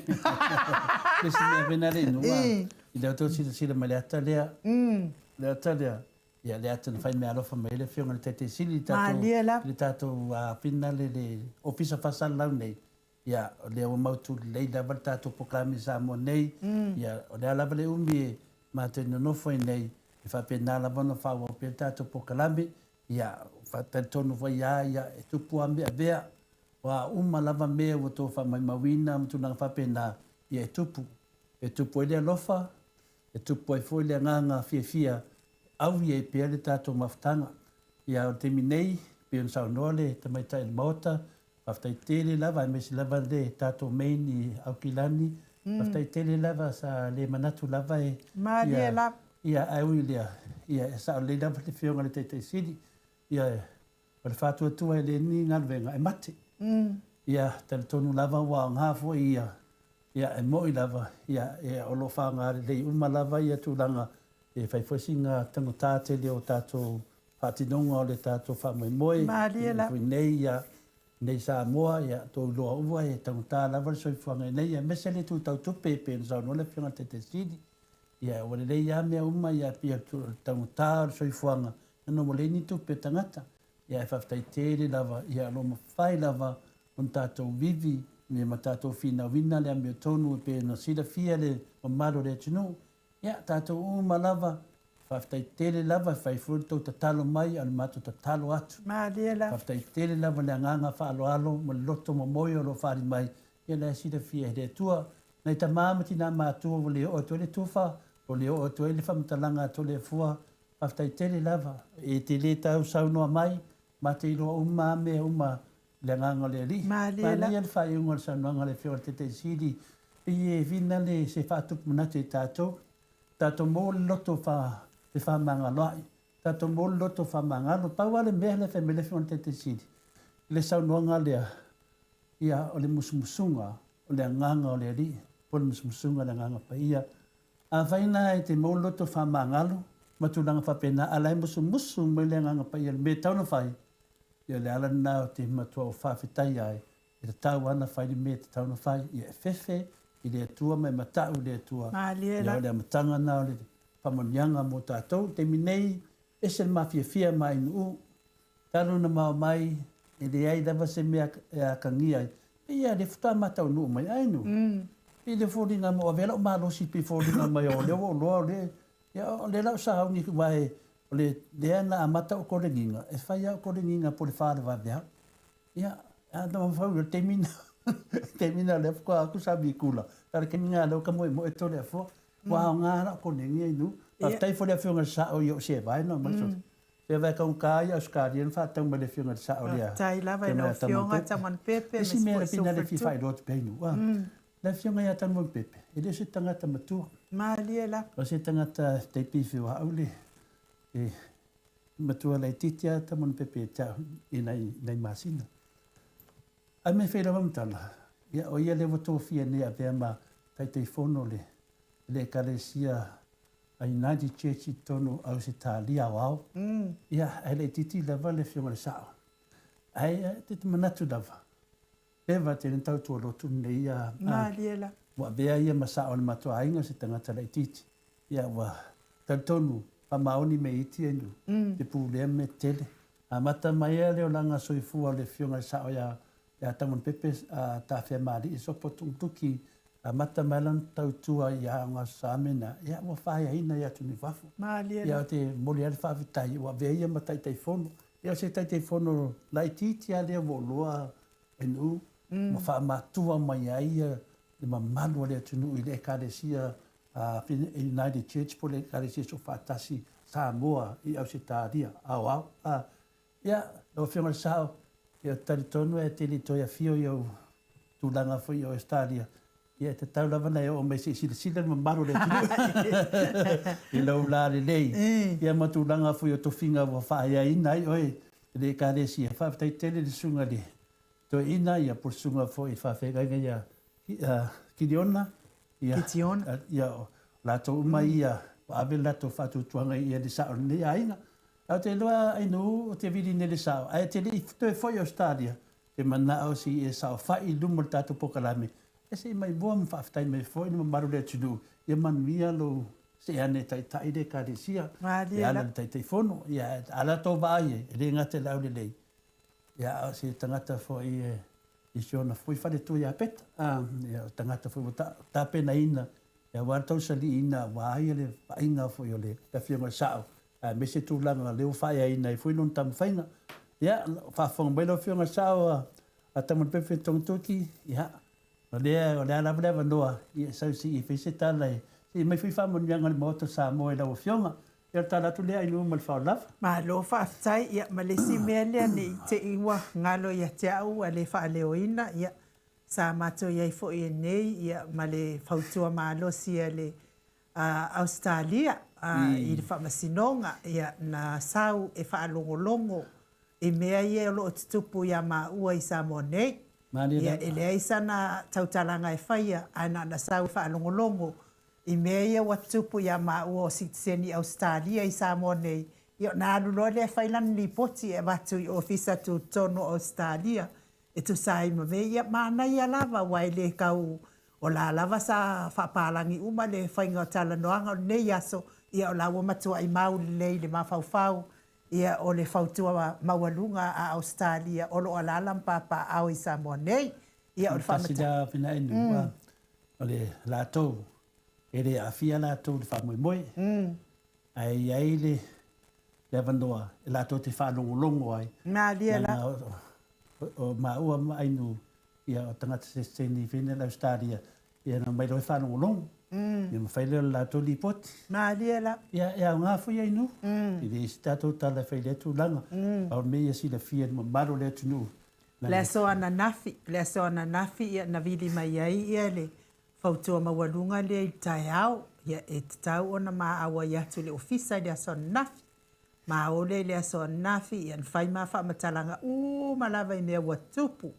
S3: isi mea vena le inu, i lea tou silasila mai le ata lea, le ata lea, Ia lea atu na fai meaalofa mai ai le Afioga i le Taitai Sili i le tatou,
S1: Malie lava.
S3: i le tatou finale le Ofisa Faasalalau nei, ia o lea ua mautu lelei lava le tatou polokalame i Samoa nei, ia o le a lava le umi e matou nonofo ai nei, e faapena lava ona faaauau pea le tatou polokalame, ia talitonu foi lava ia e tupu lava mea avea, o a uma lava mea ua outou faamaumauina ma tulaga faapena, ia e tupu. E tupu ai le alofa, E tupu ai foi le agaga fiafia e ʻaui ai pea le tatou mafutaga. Ia, o le taimi nei, pei ona saunoa le tamaitai o le Maota, faafetai tele lava aemaise lava le tatou Main i Aukilani, faafetai tele lava, sa le manatu lava e...
S1: Malie lava.
S3: Ia, ae ui i lea, ia, e sao lelei lava le Afioga i le Taitai Sili, ia, o le faatuatua e le ni galuega e mate. Ia, talitonu lava ua aoga foi ia Ia, e moni lava, ia, e, o lo o faaaoga lelei uma lava ia tulaga e fai foi sina taugata tele o tatou faatinoga o le tatou faamoemoe.
S1: Malie
S3: lava. Nei, ia, Nei Samoa, ia, tou iloa ua e taugata lava le soifuaga i nei, aemaise le itu tau tupe e pei ona saunoa le Afioga i le Taitaisili. Ia, ua lelei lava mea uma, ia, pei o le taugata o le soifuaga, ona ua leai ni tupe a tagata. Ia, ae faafetai tele lava, ia, o lo o mafai lava ona tatou vivi ia ma tatou finauina le amiotonu e pei ona silafia le mamalu o le atunuu. Ia, tatou uma lava, faafetai tele lava, e fai foi le tou tatalo mai, a o le matou tatalo atu.
S1: Malie lava.
S3: Faafetai tele lava le agaga faaaloalo ma le loto momoe o lo o faaali mai, ia la e silafia e le Atua. Nai tama ma tina matua ua le oo atu ai le tufa, ua le oo atu ai le faamatalaga a Toleafoa, faafetai tele lava. E te le tau saunoa mai, ma te iloa uma lava mea uma i le agaga o le Alii.
S1: Malie la.
S3: Manaia le faaiuga o le saunoaga a le Afioga i le Taitai Sili, pei e finale se faatupu manatu i tatou, tatou maua le loto fefaamagaloa'i, tatou maua le loto faamagalo. Pau lava le mea lea e fai mai le Afioga i le Taitai Sili i le saunoaga lea, ia, o le musumusuga o le agaga o le Alii, po o le musumusuga o le Agaga Paia. Afai la e te maua le loto faamagalo ma tulaga faapena, a o la e musumusu mai le Agaga Paia i le mea e tatau ona fai, Ia o le ala lena ou te matua ou faafetai ai, e tatau lava ona fai le mea e tatau ona fai, ia e fefe i le Atua ma e matau i le Atua.
S1: Malie
S3: Ia
S1: la.
S3: o le amataga lena o le faamanuiaga mo tatou. I le taimi nei, ese le mafiafia ma Ainuu, talu ona mao mai, e leai lava se mea e atagia ai. Pei lava o lea faatoa ma taunuu mai Ainuu. Pei le foliga mai ua avea lau malosi pei foliga mai o lea ua ou iloa o lea Ia, o lea la o sauni aua e, o le, lea na amata ou koleniga, e fai lava au koleniga po o le fa o le vaveao. Ia, a na mafaufau i le taimi na, taimi na lea faatoa atu sauni i kula, a o le taimi na lea ua ta moemoe Toleafoa. Ua aoga lau koleniga i nuu. Faafetai foi i le Afioga i le Sao i ou sevae na aumai mm. Sevae taugata ia Ausetalia na faatau mai le Afioga i le Sao lea.
S1: Faafetai lava i lau Afioga Tamanpepe.
S3: Isi mea na pina le fia faailoa atu pea i nuu. Le Afioga ia Tanumapepe, e le o se tagata matua.
S1: Malie lava.
S3: O se tagata taipi whiu le e matua laitiiti lava Tanumapepe ia te au i nai, nai masina. Ae mea fai lava ma tala, ia o ia lea ua tofia nei e avea ma Taitaifono le, le Ekalesia a United Church i totonu o Ausetalia aoao. Mm. Ia, ae laitiiti lava le Afioga i le Sao. Ae te manatu lava, Eva te na tautua lotu nei ia
S1: Malie la.
S3: Ua avea ia ma sao o le matou aiga se tagata laitiiti. Ia ua talitonu faamaoni me iti e nu te pulea me tele. Amata mai a le olaga soifua o le afioga i le sao ia ia Tagonepepe a Tafeamaali'i Sopo Tuutuki amata mai lana tautua i Aoga Samena ia ua faeaina i atunuu i fafo.
S1: Malie
S3: la. Ia ou te momoli ai le faafetai ua avea ia ma Taitaifono. Ia o se Taitaifono laitiiti lava lea ua ou iloa NU, ma faamatua mai ai le mamalu o le atunuu i le Ekalesia United Church po o le Ekalesia Soofaatasi Samoa i Ausetalia aoao. Ia, lau Afioga i le Sao, ia ou te talitonu e te le i toe afio i ou tulaga foi i Ausetalia, ia e tatau lava ona e oo mai se i silasila le mamalu o le atunuu i lou lalelei, ia ma tulaga foi o tofiga ua faaeaina ai oe e le Ekalesia. Faafetai tele i le Susuga i le Toeaina, ia po o le Susuga foi i le Faafeagaiga ia Kiliona, ia,
S1: Kitiona.
S3: ia o latou uma ia ua ave le latou faatuatuaga i le sao o lenei aiga. Ae ou te iloa Ainuu ou te vili nei i le sao, ae te le i toe foi i Ausetalia, te manao se i e saofai i luma o le tatou polokalame, e se i maimoa ma faafetai mai foi le mamalu o le atunuu, ia manuia lou see ane e taitai le Ekalesia,
S1: e
S3: ala i le Taitaifono. Ia, a latou vaai ai, e le gata i le aulelei, ia, a o se tagata foi e i si ona foi faletua ia Peta, ia, o tagata foi ua tapenaina aua le tausaliiina aua ia le vaaiga foi o le Afioga i le Sao, aemaise tulaga lea ua faaeaina ai foi lona taumafaiga. Ia, faafofoga mai lau Afioga i le Sao a Tamalpepe Togitogi, ia, o lea, o le a lava le avanoa, ia, sau se i fai se tala e, se i aumai foi faamanuiaga a le Maota o Samoa i lau Afioga. Ia, o le tala atu lea Ainuu ma le faaaloalo lava.
S1: Malo faafetai. Ia, ma le isi mea lea ne i te i ua galo ia te au ua le faaleoina, ia, sa matou i ai foi i nei, ia, ma le fautua malosi a le Ausetalia i le Faamasinoga, ia, na sau e faalogologo i mea ia o lo o tutupu iā māua i Samoa nei. Ia, e leai sana tautalaga e faia, ae na ona sau e faalogologo i mea ia ua tutupu iā māua o sitiseni Ausetalia i Samoa nei, ia ona alu loa lea e fai lana lipoti e avatu i Ofisa Tutotonu o Ausetalia. e tusa ai ma mea ia, manaia lava aua e le tau, o la lava sa faapalagi uma le faiga o talanoaga o lenei aso, ia o la ua matuai mau lelei i le mafaufau, ia o le fautua maualuga a Ausetalia o lo o alaala ma papaaao i Samoa nei. Ia o le
S3: Tasi lea finainu, o le latou, e le aafia latou i le faamoemoe, ae i ai le avanoa e latou te faalogologo ai.
S1: Malie la.
S3: O maua ma Ainu, ia, o tagata seseteni foi nei o le Ausetalia, ia na omai loa e faalogologo. Ia ma fai lea o le latou lipoti.
S1: Malie la.
S3: Ia, e aoga foi Ainu. E leai se tatou tala e fai i lea tulaga. Pau le mea ia silafia e le mamalu o le atunuu.
S1: Le aso ananafi, le aso ananafi ia na vili mai ai ia le fautua maualuga lea i le taeao, ia e tatau ona ma auai atu i le ofisa i le aso ananafi. Ma ole i le aso ananafi, ia na fai ma faamatalaga uma lava i mea ua tupu,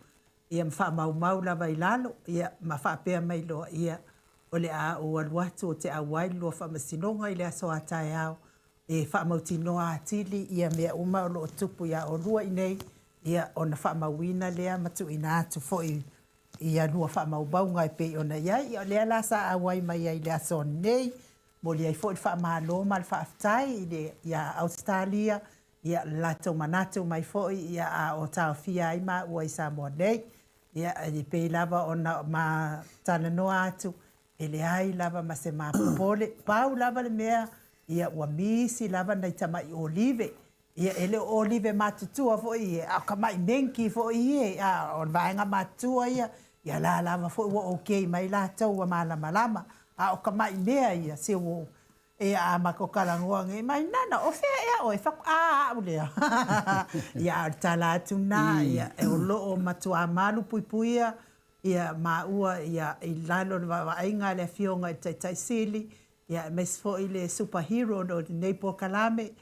S1: ia ma faamaumau lava i lalo, ia ma faapea mai loa, ia o le a ou alu atu ou te auai i le lua faamasinoga i le aso a taeao, e faamautinoa atili ia mea uma o lo o tupu iā olua i nei, ia ona faamauina lea ma tuuina atu foi i a lua faamaumauga e pei ona i ai. Ia o lea la sa auai mai ai i le aso nei, momoli ai foi le faamalo ma le faafetai i le iā Ausetalia, ia le latou manatu mai foi ia a o taofia ai maua i Samoa nei. Ia e pei lava ona ma talanoa atu, e leai lava ma se ma popole, pau lava le mea, ia ua misi lava nai tamai olive. Ia, e le o olive matutua foi ia, a o tamai menki foi ia, a o le vaega matutua ia, ia la lava foi ua okay mai latou ua malamalama. A o tamai mea ia, se ua, e a matou talanoa nei, mai Nana, o fea ea oe? Fai atu, a, au lea. Ia, a o le tala atu lena, ia, o lo o matuā malupuipuia ia maua ia i lalo o le vaavaaiga a le Afioga i le Taitai Sili, ia aemaise foi le super hero o lenei polokalame,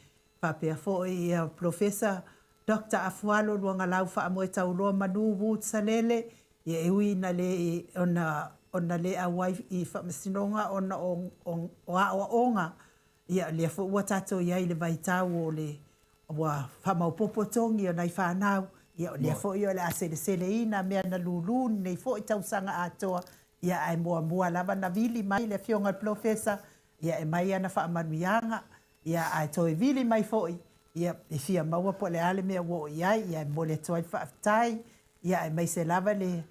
S1: faapea foi ia Polofesa Doctor Afualo Luagalau Faamoetauloa Manu Wood Salele, ia e ui ina le ona ona le auai i faamasinoga ona o o aoaoga, ia lea foi ua tatou i ai i le vaitau o le ua faamaopoopo togi o nai fanau, ia o lea foi o le a seleseleina mea na lulu lenei foi tausaga atoa, ia ae muamua lava na vili mai le Afioga i le Polofesa, ia e mai ana faamanuiaga, ia ae toe vili mai foi, ia e fia maua po o le a le mea ua oo i ai, ia e momoli atu ai le faafetai, ia aemaise lava le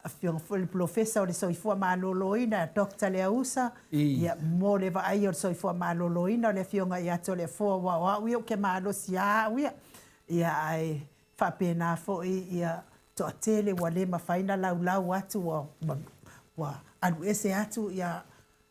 S1: Afioga foi i le Polofesa o le Soifua Maloloina, Doctor Leausa, ia, mo le vaaia o le soifua maloloina o le Afioga ia Toleafoa, aua o au ia ou te malosi lava au ia, ia ae faapena foi ia toatele ua le mafai ona laulau atu ua, ua alu ese atu ia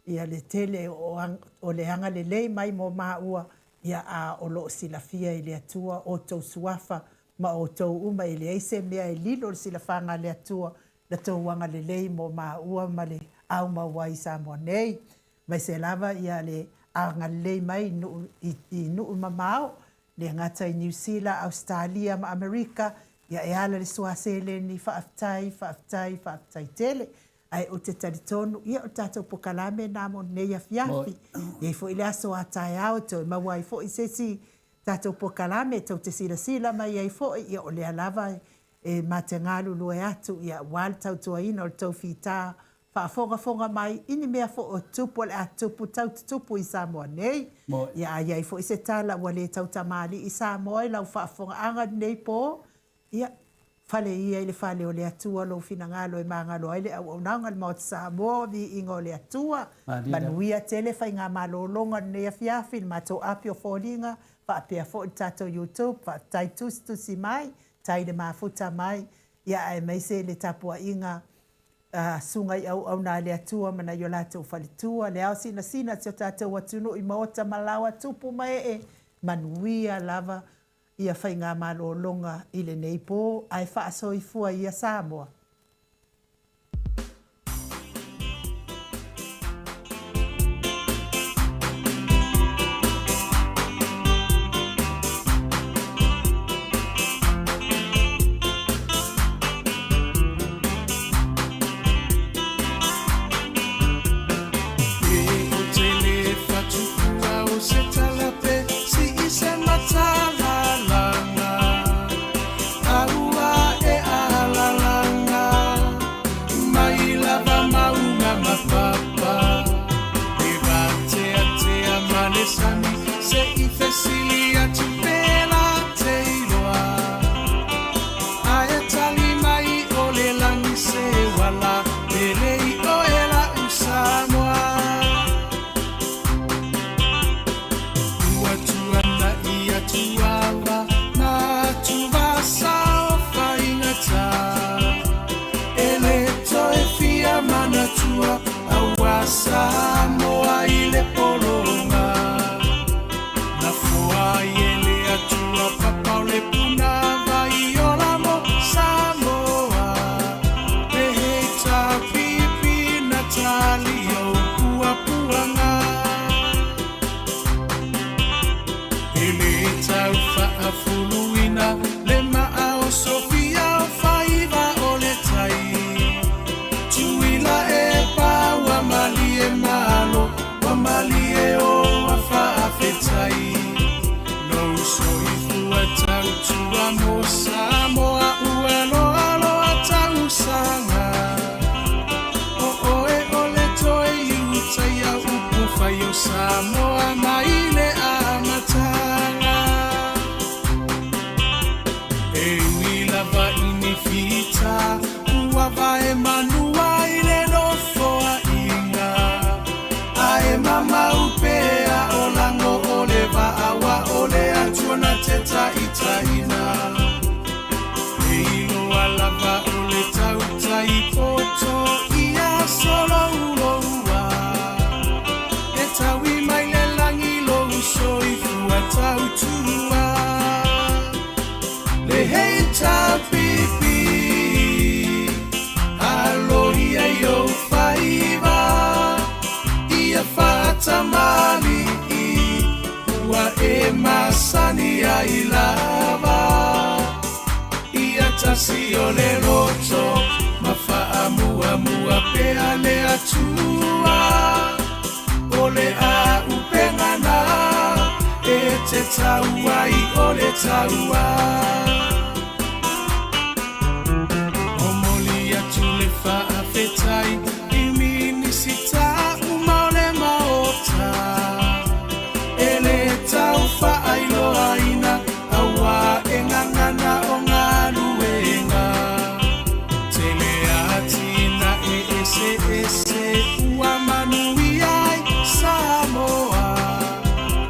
S1: ia le tele o le agalelei mai mo maua, ia a o lo o silafia e le Atua outou suafa ma outou uma, e leai se mea e lilo i le silafaga a le Atua la tou agalelei mo maua ma le aumau ai i Samoa nei. Aemaise lava ia le agalelei mai i nuu, i nuu mamao, le gata i Niu Sila, Ausetalia ma Amerika, ia e ala i le sua seleni, faafetai, faafetai, faafetai tele. Ae ou te talitonu, ia o le tatou pokalame lena mo lenei afiafi. E i ai foi le aso a taeao e toe maua ai foi se isi tatou pokalame tou te silasila mai ai foi, ia o lea lava e ma te galulue atu, ia aua le tautuaina o le tou fita faafogafoga mai i ni mea foi o tupu o le a tupu tau tutupu i Samoa nei. Ia a i ai foi se tala ua le tautamalii Samoa i lau faafofogaaga i lenei po, Ia, fale ia i le fale o le Atua lou finagalo e magalo ai le auaunaga i le Maota Samoa, viiga o le Atua. Manuia tele faigamalologa i lenei afiafi i le matou api o foliga, faapea foi le tatou YouTube. Faafetai tusitusi mai, tai le mafuta mai, ia aemaise le tapuaiga a susuga i auauna a le Atua ma nai o latou faletua, le ao sinasina o si o tatou atunuu i maota ma laoa, tupu ma ee, manuia lava ia faigamalologa i lenei po ae faasoifua ia Samoa.
S4: Atua aua Samoa i le pologa. Na foa ai e le Atua papa o le puna vai ola mo Samoa. Le HRPP na tali o puapuaga. E le tau faafuluina le maa o Sofia o faiva o le tai. Tuila e pa ua malie malo, ua malie o a faafetai. Lou soifua tautua mo Samoa ua loaloa tausaga. O oe o le toe iutaia upu fai o Samoa mai le amataga. E ui lava i ni fita ua vae manua i le nofoaiga. Ae mamau pea o lago o le vaa ua o le Atua na te taitaiina. E iloa lava o le tautai poto ia solouloua. E taui mai le lagi lou soifua tautua. Le HRPP alo ia i ou faiva ia faatamali'i ua e masani ai lava. Ia tasi o le loto ma faamuamua pea le Atua. O le auupega na e te tau ai o le taua. Momoli atu le faafetai i Minisita uma o le Maota. E le tau faailoaina auā e gagana o galuega. Tele atinae eseese ua manuia ai Samoa.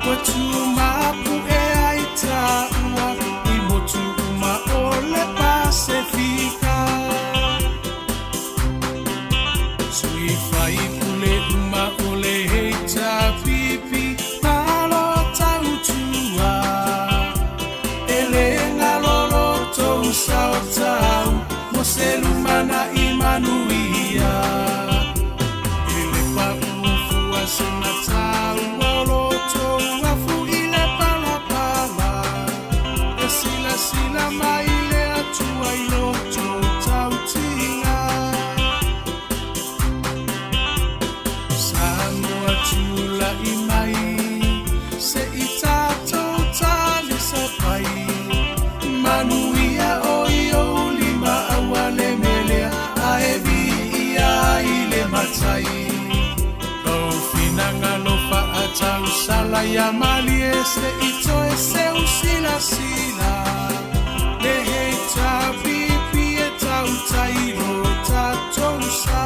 S4: Ua tumapu'e ai taua i motu uma o le Pasefika. Sui faipule uma o le HRPP malo tautua. E le galo lo tou sao tau mo se lumanai manuia. E le paʻu fua se mataua o lo tou afu i le palapala. E silasila mai le Atua i lo tou tautiga. Samoa tula'i mai se i tatou talisapai. Manuia o i ou lima aua le melea ae viia ai le Matai. Lou finagalo faatausala ia malie se i toe seu silasila. Le HRPP e tautai lo tatou sa.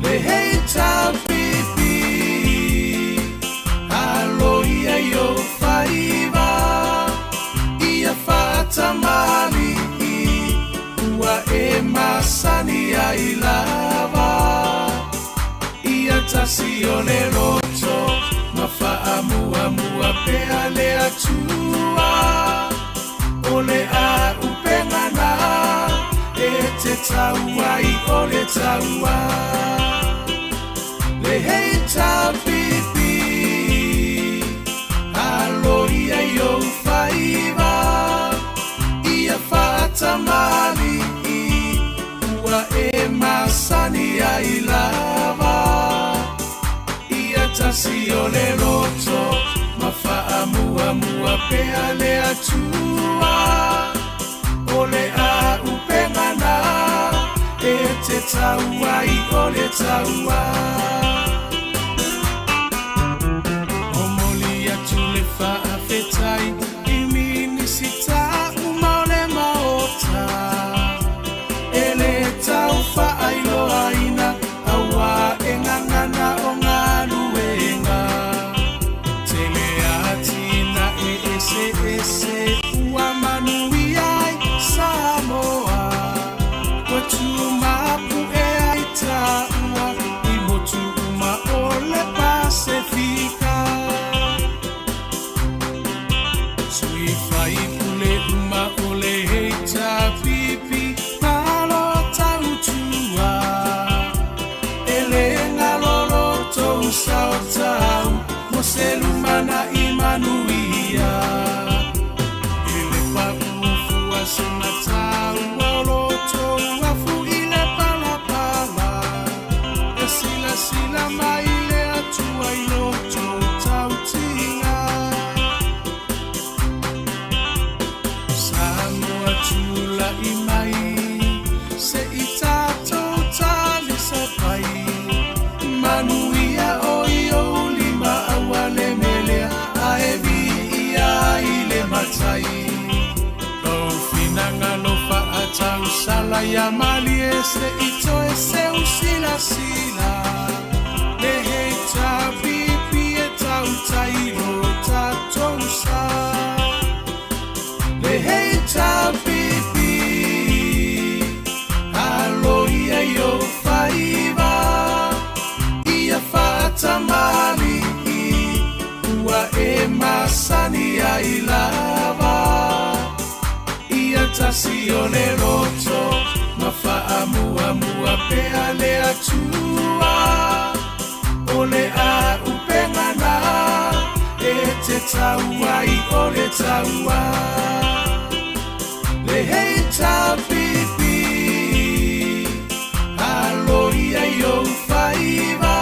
S4: Le HRPP alo ia i ou faiva ia faatamali'i ua e masani ai lava. Ia tasi o le loto ma faamuamua pea le Atua. O le auupega na e te tau ai o le taua. Le HRPP alo ia i ou faiva ia faatamali'i ua e masani ai lava. Ia tasi o le loto ma faamuamua pea le Atua. O le auupega na e te tau ai o le taua. Momoli atu le faafetai i Minisita uma o le Maota. E le tau faailoaina auā e gagana o galuega. Tele atinae eseese ua manuia ai Samoa. Ua tumapu'e ai Sui faipule uma o le HRPP, malo tautua. E le galo lo tou saotau mo se lumanai manuia. E le paufua se mataua o lo tou afu i le palapala. E silasila mai le Atua i lo tou tautiga. Samoa tulai mai, se i tatou talisapai. Manuia o i ou lima aua le melea, ae viia i le Matai. Lou finagalo faatausala ia malie se i toe seu silasila. Le HRPP e tautai lo tatou sa. Le HRPP, alo ia i ou faiva, ia faatamalii, ua e masani ai lava. Ia tasi o le loto, ma faamuamua pea le Atua. O le auupega na e te tau ai o le taua. Le HRPP, alo ia i ou faiva,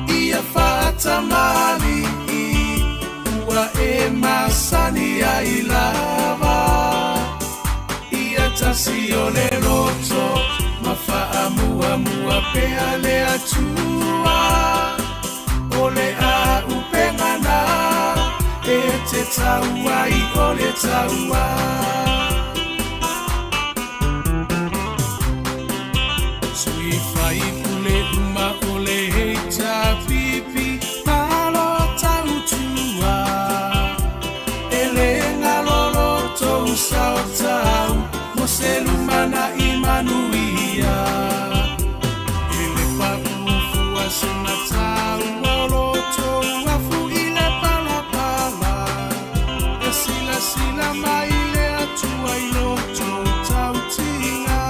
S4: ia faatamalii, ua e masani ai lava. Ia tasi o le loto, ma faamuamua pea le Atua. O le auupega na e te tau ai o le taua. Sui faipule uma o le HRPP, malo tautua. E le galo lo tou saotau mo se lumanai manuia. E le paufua se mataua o lo tou afu i le palapala. E silasila mai le Atua i lo tou tautiga.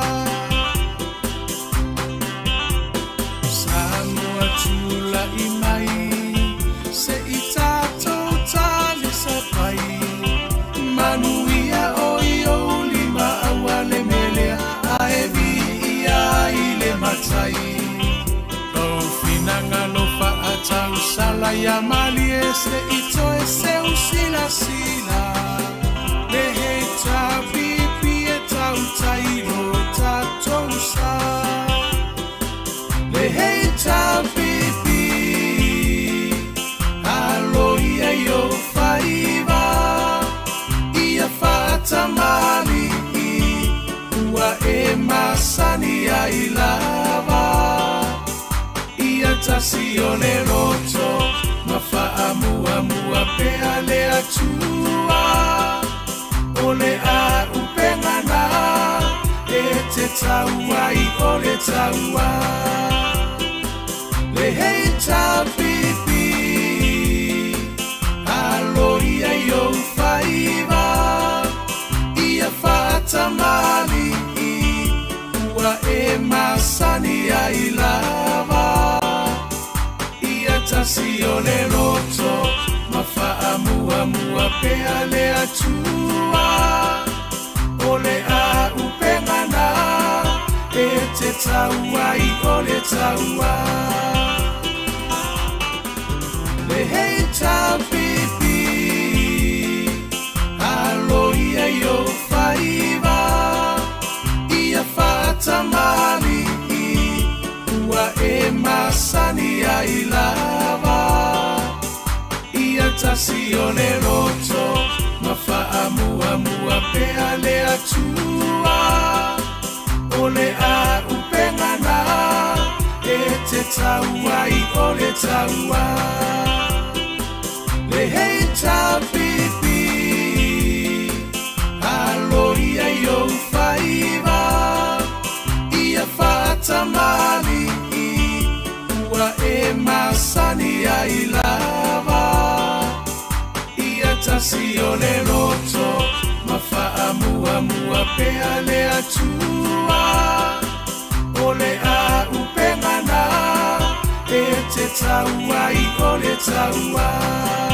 S4: Samoa tulai mai, se i tatou talisapai. Manuia o i ou lima aua le melea, ae viia i le Matai. Lou finagalo faatausala ia malie se i toe seu silasila. Le HRPP e tautai lo tatou sa. Le HRPP, alo ia i ou faiva, ia faatamalii, ua e masani ai lava. Ia tasi o le loto, ma faamuamua pea le Atua. O le auupega na e te tau ai o le taua. Le HRPP, alo ia i ou faiva, ia faatamalii, ua e masani ai lava. Ia tasi o le loto, ma faamuamua pea le Atua. O le auupega na e te tau ai o le taua. Le HRPP, alo ia i ou faiva, ia faatamalii, ua e masani ai lava. Ia tasi o le loto, ma faamuamua pea le Atua. O le auupega na e te tau ai o le taua. Le HRPP, alo ia i ou faiva, ia faatamalii, ua e masani ai lava. Ia tasi o le loto ma faamuamua pea le Atua. O le auupega na e te tau ai o le taua.